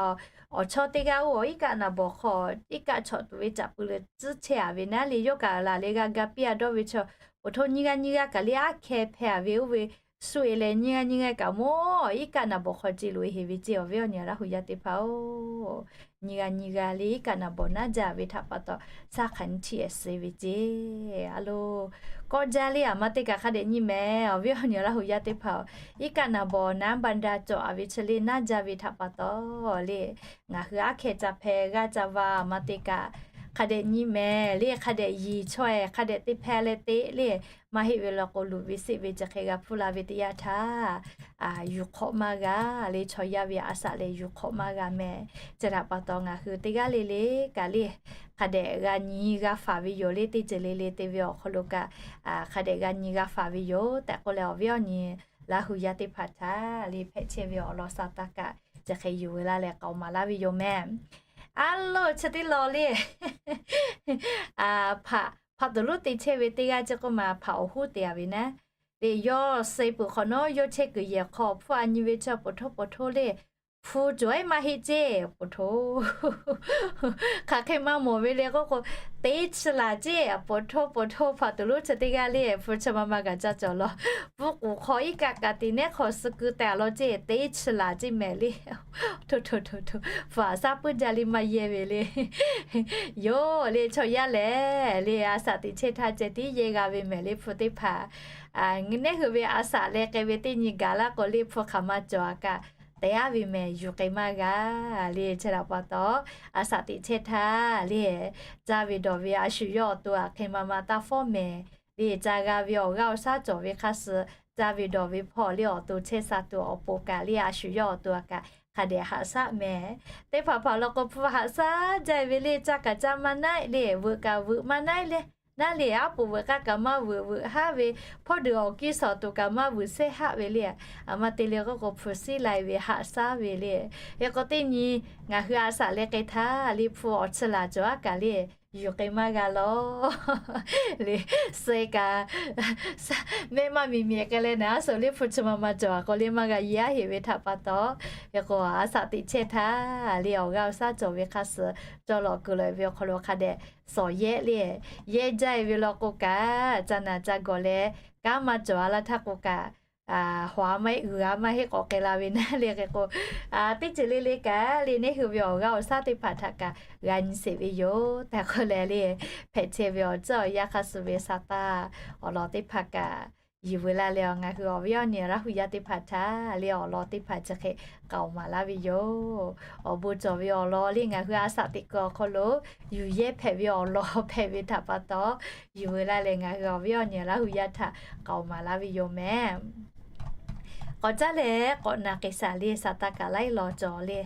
awˬ chawˇ teˇ g'aˇ oˇ awˬ iˉ kaˆ naˍ bawˍ hk'aw iˉ kaˆ chawꞈ tuˬ ve caꞈ pu leuꞈ tcuhˉ chehˇ-a ve naˉ le, yawˇ kaꞈ laˬ leh g'a ga piˇ-a dawˇ ve chaw, poˬ htoˇ nyiˇ g'aˇ nyiˇ g'aˇ kaꞈ le aˉ hkeh hpehˇ-a ve oˇ ve shu-e leh nyiˇ g'aˇ nyiˇ g'aˇ kaꞈ mawˇ iˉ kaˆ naˍ bawˍ hk'aw ce loꞈ-e heˍ ve ceˇ. Awˬ viˉ awˬ nyi Laˇ hu yaˇ teˇ hpaˍ-oˬ, nyiˇ g'aˇ nyiˇ g'aˇ le iˉ kaˆ naˍ bawˍ naˉ jaˇ ve htaꞈ pa taw, shaˉ hk'aˬ nyiˇ htiˇ-ehˍ suh ve ceˇ. A lo, kawˆ jaˇ le aˬ ma te kaꞈ hk'a dehꞈ nyi mehˍ. Awˬ viˉ awˬ nyi Laˇ hu yaˇ teˇ hpaˍ-oˬ, iˉ kaˆ naˍ bawˍ naˉ baˆ daˇ cawˬ-a ve chi le naˉ jaˇ ve htaꞈ pa taw le, ngaˬ hui aˉ hkeh ca hpeh g'aˇ ca va aˬ ma te kaꞈ hk'a dehꞈ nyi mehˍ le. Hk'a dehꞈ yiˍ chaweh hk'a dehꞈ te hpeh leh te le, maˇ heˆ ve law k'o luˬ ve seˆ ve chi hk'e g'a hpuˇ la ve teˇ yanˇ htaˇ, yuˬ hk'awꞈ maˇ g'a le. Chaw yaˇ ve aˬ saꞈ lehˬ yuˬ hk'awꞈ maˇ g'a mehˍ. Chi htaꞈ pa taw ngaˬ hui teˇ g'aˇ le le kaꞈ le, hk'a dehꞈ g'a nyi g'a faˍ ve yoˬ le. Teˇ ceuˬ le le te ve awˬ hk'aw lo kaꞈ, hk'a dehꞈ g'a nyi g'a faˍ ve yoˬ tehꞈ k'oˆ leh awˬ viˉ awˬ nyi Laˇ hu yaˇ teˇ hpaˍ htaꞈ le hpehꞈ chehˇ ve awˬ lawn sa taˇ kaꞈ chi hk'e yuˬ ve laˇ leh k'aoˍ maˍ laˇ ve yoˬ mehˍ. A lo, chi teˇ law le, hpaꞈ, hpaꞈ tuˬ lonˉ te chehˇ ve teˇ g'aˇ ceˇ k'oˆ ma hpaꞈ awˬ hoˉ te-a ve naˉ, teꞈ yawˇ suh peuˬ hk'awꞈ nawˉ yawˇ chehˇ kuiˬ yehˬ hk'aw hpfuhˇ a nyi ve chi poˬ htoˇ poˬ htoˇ le, hpu cawˬ-e maˇ heˆ ceˇ poˬ htoˇ. Hk'aˬ hk'e maˇ mawˬ ve le k'oˆ k'o, teˇ chi laˬ ceˇ poˬ htoˇ poˬ htoˇ. Hpaꞈ tuˬ lonˉ chi teˇ g'aˇ le, hpu chi ma ma kaꞈ ca cawˬ law, pfuhˇ k'oˍ hk'aw iˉ kaˆ kaꞈ te nehˉ hk'aw suh keu tehꞈ law ceˇ teˇ chi laˬ ceˇ mehˍ le. Htoˇ htoˇ htoˇ htoˇ, hpu aˬ saˉ puiˉ jaˇ le maˇ yehˇ ve le. Yoˬ le, chaw yaˇ lehˬ le aˬ saꞈ teꞈ chehˇ htaˇ ceh tiˉ yehˇ g'a ve mehˍ le. Hpu teˇ hpaˍ neˉ hui ve aˬ saꞈ leh k'ai ve teˇ nyi gaˬ laˇ k'o le hpu hk'aˬ ma cawˬ-a kaꞈ, te-a ve mehˍ yuˬ k'ai maˇ g'a le. Chi htaꞈ pa taw, aˬ saꞈ teꞈ chehˇ htaˇ le, caˇ ve dawˬ ve a shu yawˇ awˬ to aˬ hk'e ma ma taˇ fawˉ mehˍ le. Ca g'a ve awˬ g'aˇ awˬ shaˉ cawˬ ve hk'a shuˍ, caˇ ve dawˬ ve hpawˇ le awˬ to chehˇ sha tuˬ awˬ pon kaꞈ le a shu yawˇ awˬ to aˬ kaꞈ hk'a dehꞈ haꞈ shaˉ mehˍ. Teˇ hpaˍ hpaˍ law k'o hpu haꞈ shaˉ jaˇ ve le. Caˇ kaꞈ caˇ maˇ naˆ le, veuꞈ kaꞈ veuꞈ maˇ naˆ le, naˉ le, aˉ poꞈ veuꞈ k'aˇ kaꞈ maˇ veuꞈ veuꞈ haˉ ve, hpawˇ deuˬ awˬ kiˇ suhˍ tuˬ kaꞈ maˇ veuꞈ shehˇ haˆ ve le. Aˬ ma te le k'oˆ k'o hpu siˉ lai ve haꞈ shaˉ ve le. Hk'e k'o teˇ nyi ngaˬ hui aˬ saꞈ leh k'ai htaˇ le hpu awˬ chi laˬ cawˬ-a kaꞈ le, yuˬ k'ai maˇ g'a law le. Suh kaꞈ mehˆ maˇ miˬ miˬ k'ai leh naˍ aˉ suhˍ le hpu chi ma ma cawˬ-a k'o le maˇ g'a yaˇ heˍ ve htaꞈ pa taw, hk'e k'o aˬ saꞈ teꞈ chehˇ htaˇ le awˬ g'aˇ awˬ shaˉ cawˬ ve hk'a shuˍ, cawˬ lawꞈ kuiˬ lawꞈ ve awˬ hk'aw lo hk'a dehꞈ sawˍ yehˇ le, yehˇ jaˇ-e ve law k'o kaꞈ, ca naˬ ca gawˬ leh kanˉ maˇ cawˬ-a laˇ htaˇ k'o kaꞈ, hawˍ-a maˇ heˆ, uiˍ-a maˇ heˆ k'awꞈ k'ai la ve naˉ le. Hk'e k'o, teˇ ceuˬ le le kaꞈ le neˉ hui ve awˬ g'aˇ awˬ shaˉ teˇ hpaˍ htaꞈ kaꞈ g'a nyi sheˍ ve yoˬ tehꞈ k'oˆ leh le, hpehꞈ chehˇ ve awˬ ceuˬ awˬ yanˇ hk'a shuˍ ve sa taˇ awˬ lawn teˇ hpaˍ kaꞈ yuˬ veu laˇ leh, ngaˬ hui awˬ viˉ awˬ nyi Laˇ hu yaˇ teˇ hpaˍ htaꞈ le awˬ lawn teˇ hpaˍ chi hk'e k'aoˍ maˍ laˇ ve yoˬ. Awˬ bon cawˬ ve awˬ lawn le ngaˬ hui aˬ saꞈ teꞈ kuiˬ awˬ hk'aw lo yuˬ yehˇ hpehꞈ ve awˬ lawn hpehꞈ ve htaꞈ pa taw, yuˬ veu laˇ leh ngaˬ hui awˬ viˉ awˬ nyi Laˇ hu yaˇ htaꞈ k'aoˍ maˍ laˇ ve yoˬ mehˍ. K'awꞈ caˉ leh k'awꞈ naˬ k'ai saˍ le, saˍ taˍ kaꞈ laiˉ law cawˬ le.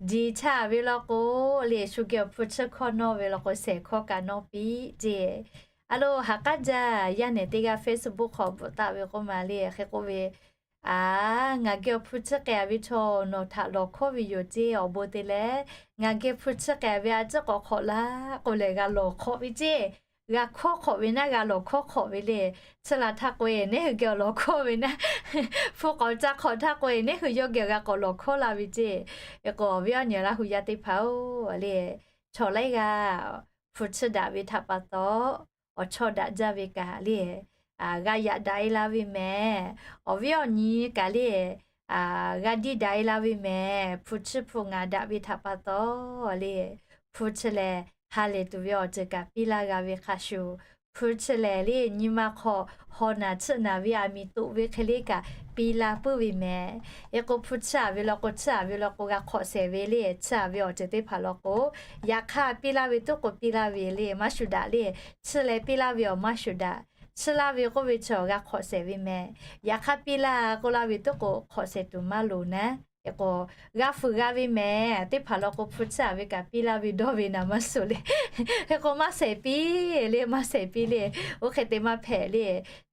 Diˬ chaˇ ve law k'o le, shu geh awˬ hpu chiˇ hkawˇ nawˇ ve law k'o, shehˍ hkawˇ kaꞈ nawˇ piˇ ceˇ. A lo, ha k'aˉ jaˇ, yaˇ nehˬ teˇ g'aˇ Facebook hk'aw bvuhꞈ taˆ ve k'oˆ ma le, hk'e k'oˆ ve, A, ngaˬ geh awˬ hpu chiˇ k'ai-a ve chaw nawˬ htaꞈ lawˬ hkawˇ ve yoˬ ceˇ. Awˬ bon te leh, ngaˬ geh hpu chiˇ k'ai-a ve a ciˉ k'awꞈ hk'awꞈ laˇ k'oˆ leh, g'a lawˬ hkawˇ ve ceˇ. G'a hkawˇ hk'awꞈ ve naˉ, g'a lawˬ hkawˇ hk'awꞈ ve le. Chi laˬ htaˇ k'o-e, neˉ hui geh awˬ lawˬ hkawˇ ve naˉ, hpu k'awꞈ ca hk'awꞈ htaˇ k'o-e, neˉ hui yawˇ geh g'a k'awꞈ lawˬ hkawˇ la ve ceˇ. K'o, awˬ viˉ awˬ nyi Laˇ hu yaˇ teˇ hpaˍ-oˬ le, chaw laiˉ g'aˇ hpu chiˇ daꞈ ve htaꞈ pa taw, awˬ chawˇ daꞈ jaˇ ve kaꞈ le, g'a yaꞈ daꞈ-e la ve mehˍ. Awˬ viˉ awˬ nyi kaꞈ le, g'a diˇ daꞈ-e la ve mehˍ. Hpu chiˇ hpu ngaˬ daꞈ ve htaꞈ pa taw le, hpu chiˇ lehˬ ha lehˬ tuˬ ve awˬ ceuˬ kaꞈ piˇ laˇ g'a ve hk'a shuˍ, hpu chiˇ lehˬ le nyi ma hk'aw haw naˬ chiˆ naˬ ve aˬ miˍ toꞈ ve hk'e le kaꞈ piˇ laˇ puiˉ ve mehˍ. Hk'e k'o, hpu chiˇ-a ve law k'o, chiˇ-a ve law k'o, g'a hk'awꞈ shehˍ ve le, chiˇ-a ve awˬ ceuˬ teˇ hpaˍ law k'o, yaꞈ hk'aˇ piˇ laˇ ve tuˉ k'o piˇ laˇ ve le, maˇ shuˍ daꞈ le. Chiˇ leh piˇ laˇ ve awˬ maˇ shuˍ daꞈ. Chiˇ laˇ ve k'oˆ ve chi awˬ g'a hk'awꞈ shehˍ ve mehˍ. Yaꞈ hk'aˇ piˇ laˇ k'oˆ laˇ ve tuˉ k'o hk'awꞈ shehˍ tuˬ maˇ loˍ naˉ. Hk'e k'o, g'a fuiˍ g'a ve mehˍ. Teˇ hpaˍ law k'o, hpu chiˇ-a ve kaꞈ piˇ laˇ ve dawˇ ve naˍ maˇ suˍ le. Hk'e k'o, maˇ shehˍ piˇ le, maˇ shehˍ piˇ le. Oˇ hk'e te maˇ hpehꞈ le.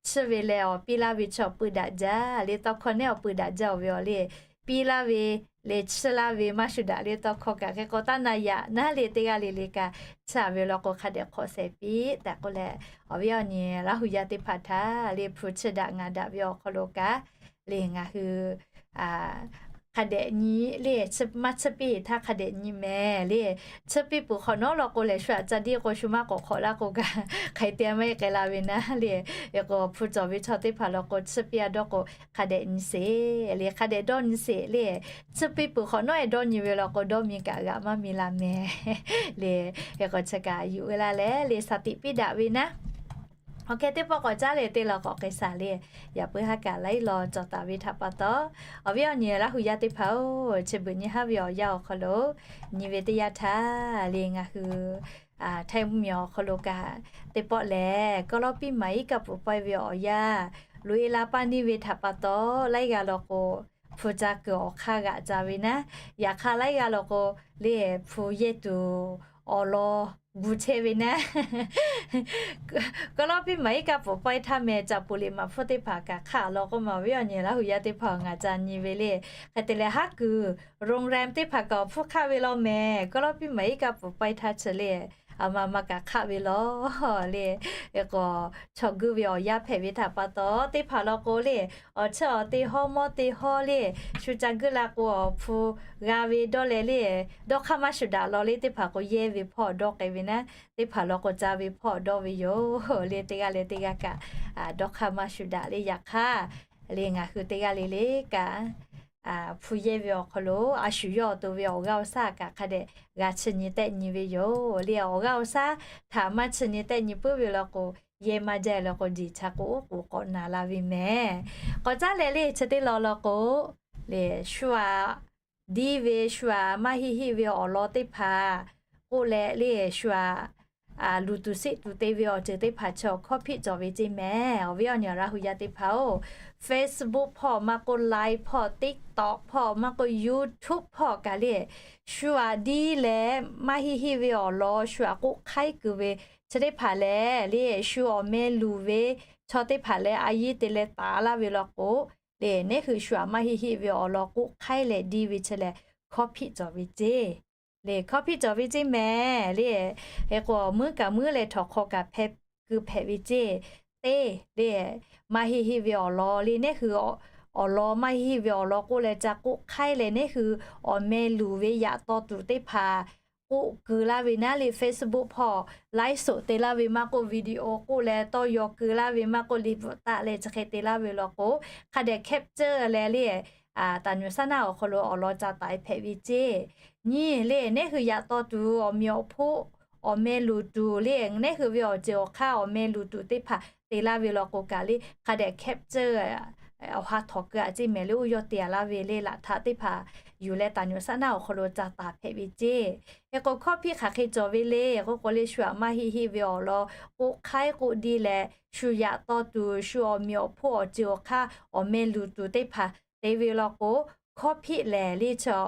Chiˇ ve leh awˬ piˇ laˇ ve chi awˬ pui daꞈ jaˇ le, tawˇ hkawˇ neˉ awˬ pui daꞈ jaˇ-oˬ ve awˬ le. Piˇ laˇ ve le, chiˇ laˇ ve maˇ shuˍ daꞈ le, tawˇ hkawˇ kaꞈ. Hk'e k'o, taˇ na yaꞈ naˉ le, teˇ g'aˇ le le kaꞈ chiˇ-a ve law k'o hk'a dehꞈ hk'awꞈ shehˍ piˇ tehꞈ k'oˆ leh, awˬ viˉ awˬ nyi Laˇ hu yaˇ teˇ hpaˍ htaꞈ le, hpu chiˇ daꞈ ngaˬ daꞈ ve awˬ hk'aw lo kaꞈ le, ngaˬ hui hk'a dehꞈ nyi le, maˇ chiˇ piˇ htaˇ hk'a dehꞈ nyi mehˍ le. Chiˇ piˇ peuˬ hk'awꞈ nawˉ law k'o lehˬ, shu aꞈ ca diˇ k'o shu maˇ k'awꞈ hk'awꞈ laˇ k'o kaꞈ, hk'aˬ hk'e te maˇ heˆ k'ai la ve naˉ le. Hk'e k'o, hpu cawˬ ve chaw teˇ hpaˍ law k'o, chiˇ piˇ-a dawˇ k'o hk'a dehꞈ nyi sheˍ le, hk'a dehꞈ dawˇ nyi sheˍ le. Chiˇ piˇ peuˬ hk'awꞈ nawˉ-e dawˇ nyi ve law k'o, dawˇ mi kaꞈ g'aꞈ maˇ mi la mehˍ le. Hk'e k'o, chi kaꞈ yuˬ ve laˇ leh le, shaˍ tiꞈ piˇ daꞈ ve naˉ. Awˬ hk'e teˇ pawˆ k'awꞈ caˉ leh te law k'awꞈ k'ai shaˍ le. Yaꞈ puiˉ haˉ kaꞈ laiˉ law cawˬ taˍ ve htaꞈ pa taw, awˬ viˉ awˬ nyi Laˇ hu yaˇ teˇ hpaˍ-oˬ, chi beuꞈ nyi haˉ ve awˬ yanˇ awˬ hk'aw lo nyi ve teˇ yanˇ htaˇ le, ngaˬ hui Htaiˇ mvuhˇmiˬ awˬ hk'aw lo kaꞈ teˇ pawˆ lehˬ, Kawˇlawˇpiˆ maˍ iˉ kaˆ pfuhˍ pawehˇ ve awˬ yanˇ loꞈ-e la paˇ neˇ ve htaꞈ pa taw, laiˉ g'aˇ law k'o hpu ca kuiˬ awˬ hk'aˇ g'aꞈ ca ve naˉ. Yaꞈ hk'aˇ laiˉ g'aˇ law k'o le, hpu yehˇ tuˬ awˬ lawn gu chehˇ ve naˉ. Kawˇlawˇpiˆ maˍ iˉ kaˆ pfuhˍ pawehˇ htaˇ meh, caꞈ puˍ liꞈ maˍ hpfuhˇ teˇ hpaˍ kaꞈ hk'aˆ law k'oˆ ma, awˬ viˉ awˬ nyi Laˇ hu yaˇ teˇ hpaˍ ngaˬ ca nyi ve le. Hk'e te leh, haˉ kuiˬ Roˍreˍm teˇ hpaˍ kaꞈ awˬ hpfuhˇ hk'aˆ ve law mehˍ. Kawˇlawˇpiˆ maˍ iˉ kaˆ pfuhˍ pawehˇ htaˇ chi le, aˬ ma ma kaꞈ hk'aˆ ve law le. K'o, chaw guˇ ve awˬ yanˇ hpehꞈ ve htaꞈ pa taw, teˇ hpaˍ law k'o le, awˬ chiˇ awˬ te hawˉ mawˇ te hawˉ le, shu ca guˇ la k'o awˬ hpu g'a ve dawˇ leh le, dawˇ hk'aˇ maˇ shuˍ daꞈ law le, teˇ hpaˍ k'o yehˇ ve hpawˇ dawˇ k'ai ve naˉ, teˇ hpaˍ law k'o ca ve hpawˇ dawˇ ve yoˬ le. Teˇ g'aˇ leh teˇ g'aˇ kaꞈ dawˇ hk'aˇ maˇ shuˍ daꞈ le. Yaꞈ hk'aˇ le, ngaˬ hui teˇ g'aˇ le le kaꞈ hpu yehˇ ve awˬ hk'aw lo a shu yawˇ awˬ to ve awˬ g'aˇ awˬ shaˉ kaꞈ hk'a dehꞈ g'a chi nyi tehˆ nyi ve yoˬ le. Awˬ g'aˇ awˬ shaˉ htaꞈ maˇ chi nyi tehˆ nyi puiˉ ve law k'o, yehˇ maˇ jaˇ law k'o, diˬ cha k'o oˉ k'oˍ k'awꞈ naˬ la ve mehˍ. K'awꞈ caˉ leh le, chi teˇ law law k'o le, shu aꞈ diˇ ve, shu aꞈ maˇ heˆ heˆ ve awˬ lawn teˇ hpaˍ k'oˆ leh le, shu aꞈ luˬ tuˬ seˆ tuˬ te ve awˬ ceuˬ teˇ hpaˍ chi awˬ hkawˇ hpiˆ cawˬ ve ceˇ mehˍ. Awˬ viˉ awˬ nyi Laˇ hu yaˇ teˇ hpaˍ-oˬ, Facebook hpawˇ maˇ k'oˆ, Line hpawˇ, TikTok hpawˇ maˇ k'oˆ, YouTube hpawˇ kaꞈ le, shu aꞈ diˇ leh maˇ heˆ heˆ ve awˬ lawn shu aꞈ k'oˆ hk'aiˉ kuiˬ ve chi teˇ hpaˍ lehˬ le, shu awˬ meh luˬ ve chaw teˇ hpaˍ leh a yiˇ te leh taˍ laˇ ve law k'o le, neˉ hui shu aꞈ maˇ heˆ heˆ ve awˬ lawn k'oˆ hk'aiˉ leh diˇ ve chi lehˬ, hkawˇ hpiˆ cawˬ ve ceˇ le. Hkawˇ hpiˆ cawˬ ve ceˇ mehˍ le. Hk'e k'o, muˉ kaꞈ muˉ leh htawnˍ hk'aw kaꞈ hpeh keu hpehꞈ ve ceˇ. Teˇ le, maˇ heˆ heˆ ve awˬ lawn le, neˉ hui awˬ lawn maˇ heˆ heˆ ve awˬ lawn k'oˆ leh ca k'oˆ hk'aiˉ leh, neˉ hui awˬ meh luˬ ve yaꞈ taw tuˬ teˇ hpaˍ k'oˆ keu laˇ ve naˉ le, Facebook hpawˇ live show te laˇ ve maˇ k'oˆ, video k'oˆ leh tawˇ yaw keu laˇ ve maˇ k'oˆ, liꞈ bvuhꞈ taˆ leh chi hk'e te laˇ ve law k'o, hk'a dehꞈ capture leh le, taˍ nyuˍ saˉ naˆ awˬ hk'aw lo awˬ lawn ca taiˍ hpehꞈ ve ceˇ. Nyi le, neˉ hui yaꞈ taw tuˬ awˬ meꞈ awˬ hponˇ awˬ meh luˬ tuˬ le, neˉ hui ve awˬ ceuˬ awˬ hk'aˇ awˬ meh luˬ tuˬ teˇ hpaˍ te laˇ ve law k'o kaꞈ le, hk'a dehꞈ capture awˬ ha htawnˍ keu a ceˇ mehˍ le. Oˇ yawˇ te a laˇ ve le, laꞈ htaꞈ teˇ hpaˍ yuˬ leh taˍ nyuˍ saˉ naˆ awˬ hk'aw lo ca taiˍ hpehꞈ ve ceˇ. Hk'e k'o, hkawˇ hpiˆ hk'aˬ hk'e cawˬ ve le k'oˆ k'o le, shu aꞈ maˇ heˆ heˆ ve awˬ lawn k'oˆ hk'aiˉ k'oˆ diˇ leh, shu yaꞈ taw tuˬ shu awˬ meꞈ awˬ hponˇ awˬ ceuˬ awˬ hk'aˇ awˬ meh luˬ tuˬ teˇ hpaˍ te ve law k'o, hkawˇ hpiˆ lehˬ le chaw,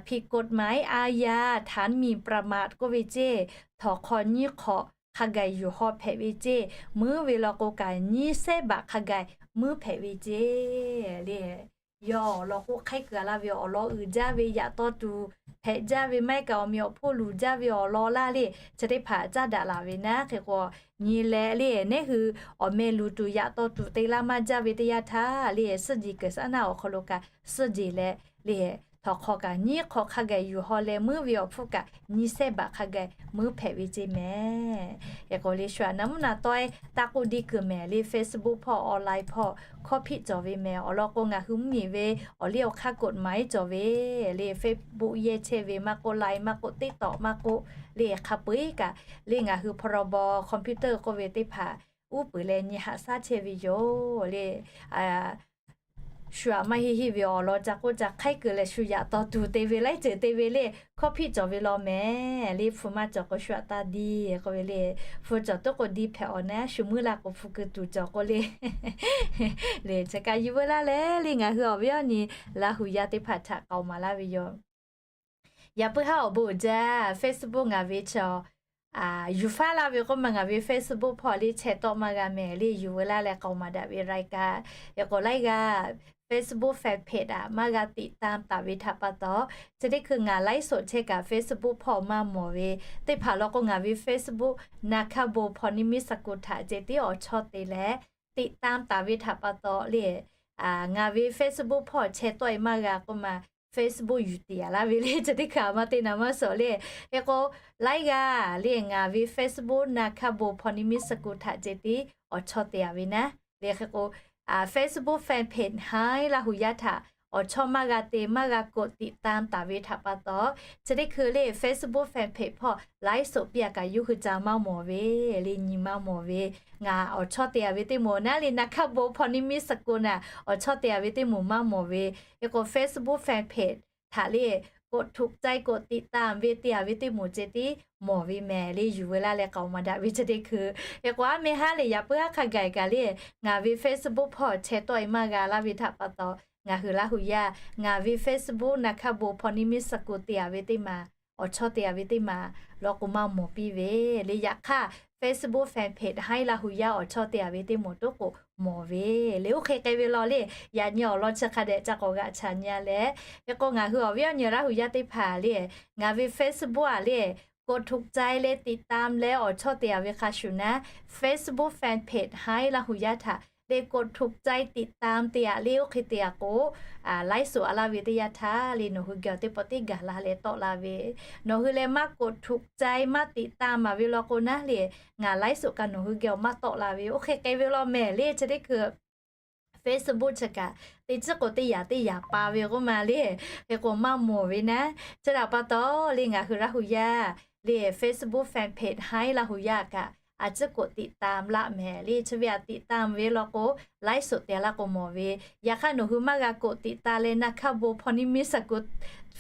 ผิดกฎหมายอาญา ฐานหมิ่นประมาท k'oˆ ve ceˇ, htawnˍ hk'aw nyiˇ hk'awꞈ hk'a gaˬ yuˬ haw hpehꞈ ve ceˇ, muiˉ ve law k'o kaꞈ nyiˇ sehˉ baꞈ hk'a gaˬ muiˉ hpehꞈ ve ceˇ le. Yawˇ awˬ lawn k'o hk'aiˉ kuiˬ a laˇ ve awˬ lawn uiˍ jaˇ ve yaꞈ taw tuˬ hpehꞈ jaˇ ve maˇ heˆ kaꞈ awˬ meꞈ awˬ hponˇ luˬ jaˇ ve awˬ lawn laˇ le chi teˇ hpaˍ caˇ daꞈ laˬ ve naˉ hk'e k'o, nyi leh le neˉ hui awˬ meh luˬ tuˬ yaꞈ taw tuˬ te laˇ maˇ jaˇ ve teˇ yanˇ htaˇ le suhˆ jeˬ kuiˬ saˉ naˆ awˬ hk'aw lo kaꞈ suhˆ jeˬ leh le htawnˍ hk'aw kaꞈ nyiˇ hk'awꞈ hk'a gaˬ yuˬ haw leh muiˉ ve awˬ hpfuhˇ kaꞈ nyiˇ sehˉ baꞈ hk'a gaˬ muiˉ hpehꞈ ve ceˇ mehˍ. Hk'e k'o le shu aꞈ naˍ mvuhˇ naˍ tawˆ-e taˇ k'oˆ diˇ kuiˬ mehˍ le Facebook hpawˇ online hpawˇ hkawˇ hpiˆ cawˬ ve mehˍ. Awˬ lawn k'o ngaˬ hui mvuhˇmiˬ ve awˬ liˇ awˬ hk'aˇ กฎหมาย cawˬ ve le Facebook yehˇ chehˇ ve maˇ k'oˆ, line maˇ k'oˆ, TikTok maˇ k'oˆ le hk'a peu-eˬ kaꞈ le ngaˬ hui พรบ computer k'oˆ ve teˇ hpaˍ uˉ peunˍ leh nyi haꞈ shaˉ chehˇ ve yoˬ le. Shu aꞈ maˇ heˆ heˆ ve awˬ lawn ca k'oˆ ca hk'aiˉ kuiˬ leh shu yaꞈ taw tuˬ te ve laiˉ ceuˬ te ve le hkawˇ hpiˆ cawˬ ve law mehˍ le hpu maˇ cawˬ k'o shu aꞈ taˇ diˇ k'oˆ ve le hpu cawˬ tuˉ k'o diˇ hpehꞈ awˬ naˉ shu muiˉ la k'o hpu keu tuˬ cawˬ k'oˆ le le chi kaꞈ yuˬ veu laˇ leh le ngaˬ hui awˬ viˉ awˬ nyi Laˇ huˍ yaˇ teˇ hpaˍ htaꞈ k'aoˍ maˍ laˇ ve yoˬ. Yaꞈ puiˉ haˉ awˬ bon uiˍ jaˇ Facebook ngaˬ ve chaw yuˬ faˉ laˇ ve k'oˆ ma ngaˬ ve Facebook hpawˇ le chehˇ tawˆ maˇ g'a mehˍ le yuˬ veu laˇ leh k'aoˍ maˍ daꞈ ve รายการ hk'e k'o laiˉ g'aˇ Facebook fan page aꞈ maˇ g'a ติดตาม taˍ ve htaꞈ pa taw, chi teˇ hkui ngaˬ ไลฟ์สด chehˇ kaꞈ Facebook hpawˇ maˇ mawˬ ve teˇ hpaˍ law k'o ngaˬ ve Facebook นาคาโบ พรหนิมิตกุล htaꞈ ceh tiˉ awˬ chawˇ te leh ติดตาม taˍ ve htaꞈ pa taw le ngaˬ ve Facebook hpawˇ chehˇ tawˆ-e maˇ g'a k'oˆ ma Facebook yuˬ tiˍ aˍ laˇ ve le chi teˇ hkui aꞈ maˇ te naˍ maˇ shawˍ le. Hk'e k'o laiˉ g'aˇ le ngaˬ ve Facebook นาคาโบ พรหนิมิตกุล htaꞈ ceh tiˉ awˬ chawˇ te aˍ ve naˉ le hk'e k'o Facebook fan page Haiˉ Laˇ huˍ yaˇ htaꞈ awˬ chawˇ maˇ g'a te maˇ g'a กดติดตาม taˍ ve htaꞈ pa taw, chi teˇ hkui le Facebook fan page hpawˇ ไลฟ์สด piˇ aꞈ kaꞈ yawˇ hui ca maˇ mawˬ ve le nyi maˇ mawˬ ve ngaˬ awˬ chawˇ te aˍ ve teˇ moˍ naˉ le นาคาโบ พรหนิมิตกุล naˬ awˬ chawˇ te aˍ ve teˇ moˍ maˇ mawˬ ve. Hk'e k'o Facebook fan page htaꞈ le กดถูกใจ กดติดตาม ve te aˍ ve teˇ moˍ ceh tiˉ mawˬ ve mehˍ le yuˬ veu laˇ leh k'aoˍ maˍ daꞈ ve chi teˇ hkui. Hk'e k'o aˉ meh haˉ le yaꞈ puiˉ haˉ hk'a gaˬ kaꞈ le ngaˬ ve Facebook hpawˇ chehˇ tawˆ-e maˇ g'a laˇ ve htaꞈ pa taw, ngaˬ hui Laˇ huˍ yaˇ ngaˬ ve Facebook นาคาโบ พรหนิมิตกุล te aˍ ve teˇ maˬ awˬ chawˇ te aˍ ve teˇ maˬ law k'o maˇ mawˬ piˇ ve le. Yaꞈ hk'aˇ Facebook fan page Haiˉ Laˇ huˍ yaˇ awˬ chawˇ te aˍ ve teˇ moˍ toˉ k'o mawˬ ve le. Oˇ hk'e k'ai ve law le yaꞈ nyi awˬ lawn chi hk'a dehꞈ ca k'awꞈ g'aꞈ chaꞈ nyi a leh, hk'e k'o ngaˬ hui awˬ viˉ awˬ nyi Laˇ huˍ yaˇ teˇ hpaˍ le ngaˬ ve Facebook aꞈ le กดถูกใจ leh ติดตาม leh awˬ chawˇ te aˍ ve hk'a shuˍ naˉ Facebook fan page Haiˉ Laˇ huˍ yaˇ htaꞈ le กดถูกใจ ติดตาม te aˍ le oˇ hk'e te aˍ k'o ไลฟ์สด a laˇ ve teˇ yanˇ htaˇ le nawˬ hui geh awˬ teˇ pawˆ teˇ gaˬ la leh tawˆ la ve. Nawˬ hui leh maˇ กดถูกใจ maˇ ติดตาม maˍ ve law k'o naˉ le ngaˬ ไลฟ์สด kaꞈ nawˬ hui geh awˬ maˇ tawˆ la ve. Oˇ hk'e k'ai ve law mehˍ le chi teˇ hkui Facebook chi kaꞈ teˇ ciˉ k'o teˇ yaꞈ teˇ yaꞈ pa ve k'oˆ ma le. Hk'e k'o maˇ mawˬ ve naˉ chi htaꞈ pa taw le ngaˬ hui Laˇ huˍ yaˇ le Facebook fan page Haiˉ Laˇ huˍ yaˇ kaꞈ a ciˉ กดติดตาม laˇ mehˍ le chi ve aꞈ ติดตาม ve law k'o ไลฟ์สด te a laˇ k'o mawˬ ve. Yaꞈ hk'aˇ nawˬ hui maˇ g'a กดติดตาม leh นาคาโบ พรหนิมิตกุล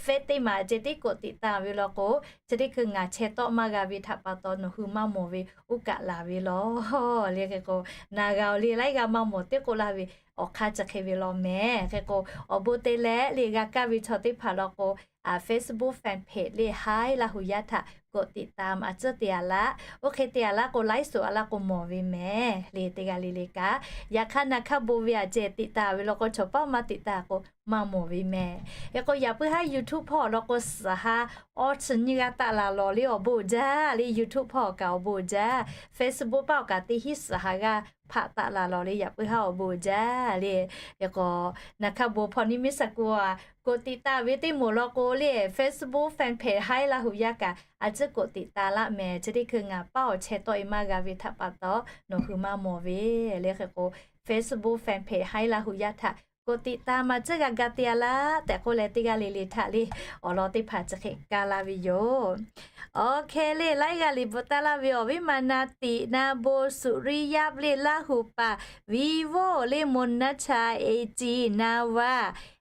Facebook teˇ maˬ ceh tiˉ กดติดตาม ve law k'o chi teˇ hkui ngaˬ chehˇ tawˆ maˇ g'a ve htaꞈ pa taw nawˬ hui maˇ mawˬ ve oˇ kaꞈ laˬ ve law le. Hk'e k'o naˬ g'a awˬ le laiˉ g'aˇ maˇ mawˬ teˇ k'oˆ laˇ ve awˬ hk'aˇ chi hk'e ve law mehˍ. Hk'e k'o awˬ bon te leh le g'a kaˇ ve chaw teˇ hpaˍ law k'o Facebook fan page le Haiˉ Laˇ huˍ yaˇ htaꞈ กดติดตาม a ciˉ te a laˇ. Oˇ hk'e te a laˇ k'o ไลฟ์สด a laˇ k'o mawˬ ve mehˍ le teˇ g'aˇ le le kaꞈ. Yaꞈ hk'aˇ naˬ hk'aˇ bon ve aꞈ ceh ติดตาม ve law k'o chaw paˉ maˇ ติดตาม k'o maˇ mawˬ ve mehˍ. Hk'e k'o yaꞈ puiˉ haˉ YouTube hpawˇ awˬ lawn k'o suhˍ ha awˇ chi nyiˇ g'aˇ taˆ la lawˬ le awˬ bon jaˇ le YouTube hpawˇ awˬ kaꞈ awˬ bon jaˇ. Facebook paˆ awˬ kaꞈ teˇ hinˉ suhˍ ha g'aˇ hpaˆ taˆ la lawˬ le yaꞈ puiˉ haˉ awˬ bon jaˇ le. Hk'e k'o naˬ hk'a bon พรหนิมิตกุล aꞈ กดติดตาม ve teˇ moˍ law k'o le Facebook fan page Haiˉ Laˇ huˍ yaˇ kaꞈ a ciˉ กดติดตาม laˇ mehˍ. Chi teˇ hkui ngaˬ paˉ awˬ chehˇ tawˆ-e maˇ g'a ve htaꞈ pa taw nawˬ hui maˇ mawˬ ve le. Hk'e k'o Facebook fan page Haiˉ Laˇ huˍ yaˇ htaꞈ กดติดตาม a ciˉ g'a ga te a laˇ tehꞈ k'oˆ leh teˇ g'aˇ le le htaꞈ le awˬ lawn teˇ hpaˍ chi hk'e kaˇ laˇ ve yoˬ. Awˬ hk'e le laiˉ g'aˇ liꞈ bvuhꞈ taˇ laˇ ve awˬ viˉ ma naˍ tiꞈ naˍ bon suˍ riˇ yaˇ le Laˇ huˍ paˍ Vivo le moˍ naˉ cha e ci naˍ vaˇ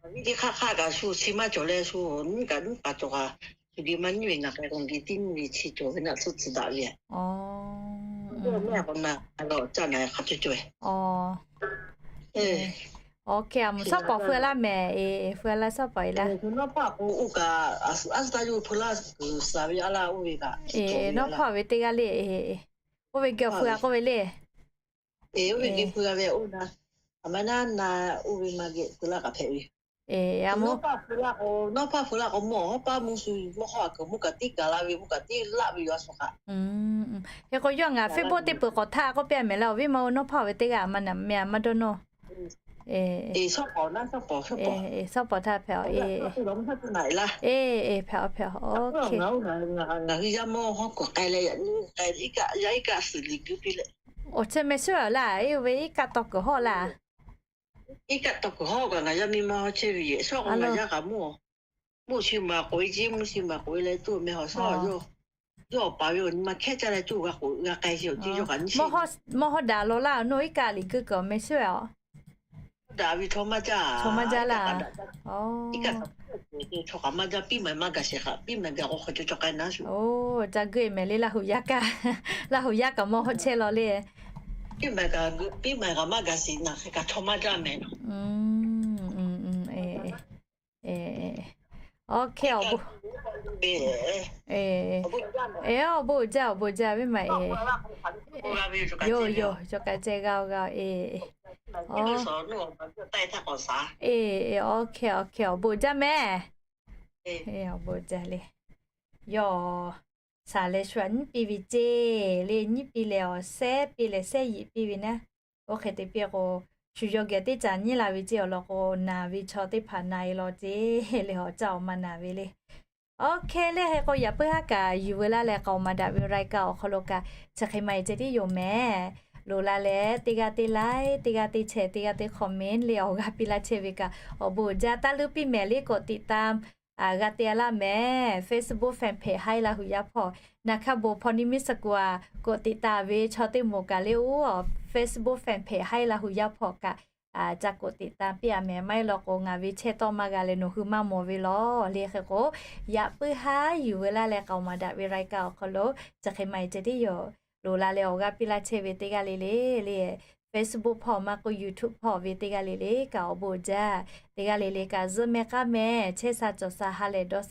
Viˉ teˇ hk'aˇ hk'aˇ kaꞈ shu chi maˇ cawˬ leh shu nyiˉ kaꞈ nyiˉ paˍ cawˬ kaꞈ, shu de maˇ nyiˉ ve ngaˬ k'ai k'o, nyi teˇ nyiˇ ve chi cawˬ ve naˆ tsuhˇ tcuh daꞈ ve. Mehˆ k'o na lo caˇ na hk'a cawˬ cawˬ ve. Awˬ, hk'e a mvuhˇ shawˉ pawˍ hpu laˇ mehˍ. Eˬ, hpu laˇ shawˉ pawˍ e laˇ. Nawˉ hpaˇ k'o oˇ kaꞈ a shu a shu taˇ yawˇ hpu laˇ kuiˬ suhˍ ve a laˇ oˇ ve kaꞈ. Eˬ, nawˉ hpaˇ ve teˇ g'aˇ le. Oˇ ve geh awˬ hpu g'a k'oˆ ve le. Eˬ, oˇ ve geh hpu g'a ve oˇ na, a ma naˉ na, oˇ ve ma geh hpu laˇ kaꞈ hpehꞈ ve. Eˬ, a mvuhˇ, nawˉ hpaˇ hpu laˇ k'o mvuhˇ hawˉ paˇ mvuhˇ shu mvuhˇ hawˉ a kuiˬ mvuhˇ kaꞈ tiˉ gaˬ la ve, mvuhˇ kaꞈ tiˉ laˆ ve yoˬ a shu hk'aꞈ. Hk'e k'o yawˇ ngaˬ Facebook teˇ peuˬ k'awꞈ htaˇ k'oˆ piˇ a mehˍ laˇ. Awˬ viˉ ma oˇ nawˉ hpaˇ ve teˇ g'aˇ a ma naꞈ mehˍ a maˇ dawˇ nawˇ. Shawˉ pawˍ htaˇ hpehꞈ a. Eˬ, hpehꞈ a, hpehꞈ a. Awˬ, ngaˬ hui yaˇ mawˇ hawˉ kuiˬ k'ai leh yaꞈ nyi k'ai, yaˇ iˉ kaˆ suhˍ liꞈ guiˇ piˇ leh. Awˬ, chehˇ mehˍ shehˍ a laˇ. Eˬ, oˇ ve iˉ kaˆ tawˇ kuiˬ hawˉ laˇ. Iˉ kaˆ tawˇ kuiˬ hawˉ kaꞈ ngaˬ yaˇ miˇ ma hawˉ chehˇ ve yoˬ. Shawˉ k'o ngaˬ yaˇ kaꞈ mvuhˇ, mvuhˇ chi maˍ k'oꞈ e ceˇ, mvuhˇ chi maˍ k'oꞈ e leh tuˬ mehˍ hawˬ shawˉ yoˬ. Yawˇ awˬ paˍ ve awˬ nyi ma hkehˉ caˇ leh tuˬ g'a k'oꞈ g'a k'ai chi awˬ ceˇ yawˇ kaꞈ nyi chi. Mawˇ hawˉ daꞈ lawˬ laˇ, nawˬ iˉ kaˆ liꞈ guiˇ kuiˬ mehˍ shehˍ a. Daꞈ ve chaw maˇ jaˇ. Chaw maˇ jaˇ laˇ. Chaw kaꞈ maˇ jaˇ, piˇ maˍ maˇ gaˬ sheˍ hk'aꞈ, piˇ maˍ gaˬ k'o hk'aw caw caw k'ai naˉ shuˍ. Oˇ, ca guˇ e mehˍ le Laˇ huˍ yaˇ kaꞈ, Laˇ huˍ yaˇ kaꞈ mawˇ hawˉ chehˇ law le. Piˇ maˍ kaꞈ, piˇ maˍ kaꞈ maˇ gaˬ sheˍ naˬ hk'e kaꞈ chaw maˇ jaˇ mehˍ. Awˬ, hk'e awˬ bon, awˬ bon jaˇ, awˬ bon jaˇ ve maˬ e. Yoˬ, yoˬ, cawˬ kaꞈ ceh g'a g'a e. Awˬ, e, awˬ, hk'e awˬ, hk'e awˬ bon jaˇ mehˍ. Awˬ bon jaˇ le. Yoˬ, shaˍ leh shu aꞈ nyiˉ piˇ ve ceˇ le, nyiˉ piˇ leh awˬ sehˉ piˇ leh sehˉ yiꞈ piˇ ve naˉ. Oˇ hk'e te piˇ k'o, shu yawˇ geh teˇ caꞈ nyiˉ la ve ceˇ awˬ lawn k'o, naˬ ve chaw teˇ hpaˍ na e law ceˇ le, awˬ caˇ awˬ ma naˬ ve le. Awˬ, hk'e le hk'e k'o yaꞈ puiˉ haˉ kaꞈ yuˬ veu laˇ leh k'aoˍ maˍ daꞈ ve raiˍ kaꞈ awˬ hk'aw lo kaꞈ chi hk'e maˇ e ceh tiˉ yoˬ mehˍ. Loˍ la leh teˇ g'aˇ teˇ like, teˇ g'aˇ teˇ share, teˇ g'aˇ teˇ comment le awˬ g'aˇ piˇ laˇ chehˇ ve kaꞈ awˬ bon uiˍ jaˇ. Taˇ luˇ piˇ mehˍ le k'awꞈ tiꞈ ta g'a te a laˇ mehˍ. Facebook fan page Haiˉ Laˇ huˍ yaˇ hpawˇ, naˬ hkaˇ bon hpaw ni miˇ suh k'o a, k'awꞈ tiꞈ ta ve chaw teˇ moˍ kaꞈ le oˇ Facebook fan page Haiˉ Laˇ huˍ yaˇ hpawˇ kaꞈ ca k'awꞈ tiꞈ ta piˇ a mehˍ. Maˇ heˆ law k'o ngaˬ ve chehˇ tawˇ maˇ g'a leh nawˬ hui maˇ mawˬ ve law le. Hk'e k'o yaꞈ puiˉ haˉ yuˬ veu laˇ leh k'aoˍ maˍ daꞈ ve raiˍ kaꞈ awˬ hk'aw lo chi hk'e maˇ e ceh tiˉ yoˬ. Loˍ la leh awˬ g'aˇ piˇ laˇ chehˇ ve teˇ g'aˇ le le le, Facebook hpawˇ maˇ k'oˆ YouTube hpawˇ ve teˇ g'aˇ le le kaꞈ awˬ bon jaˇ. Teˇ g'aˇ le le kaꞈ zuhˆ meh k'aˉ meh chehˇ sha cawˬ sha ha lehˬ dawˇ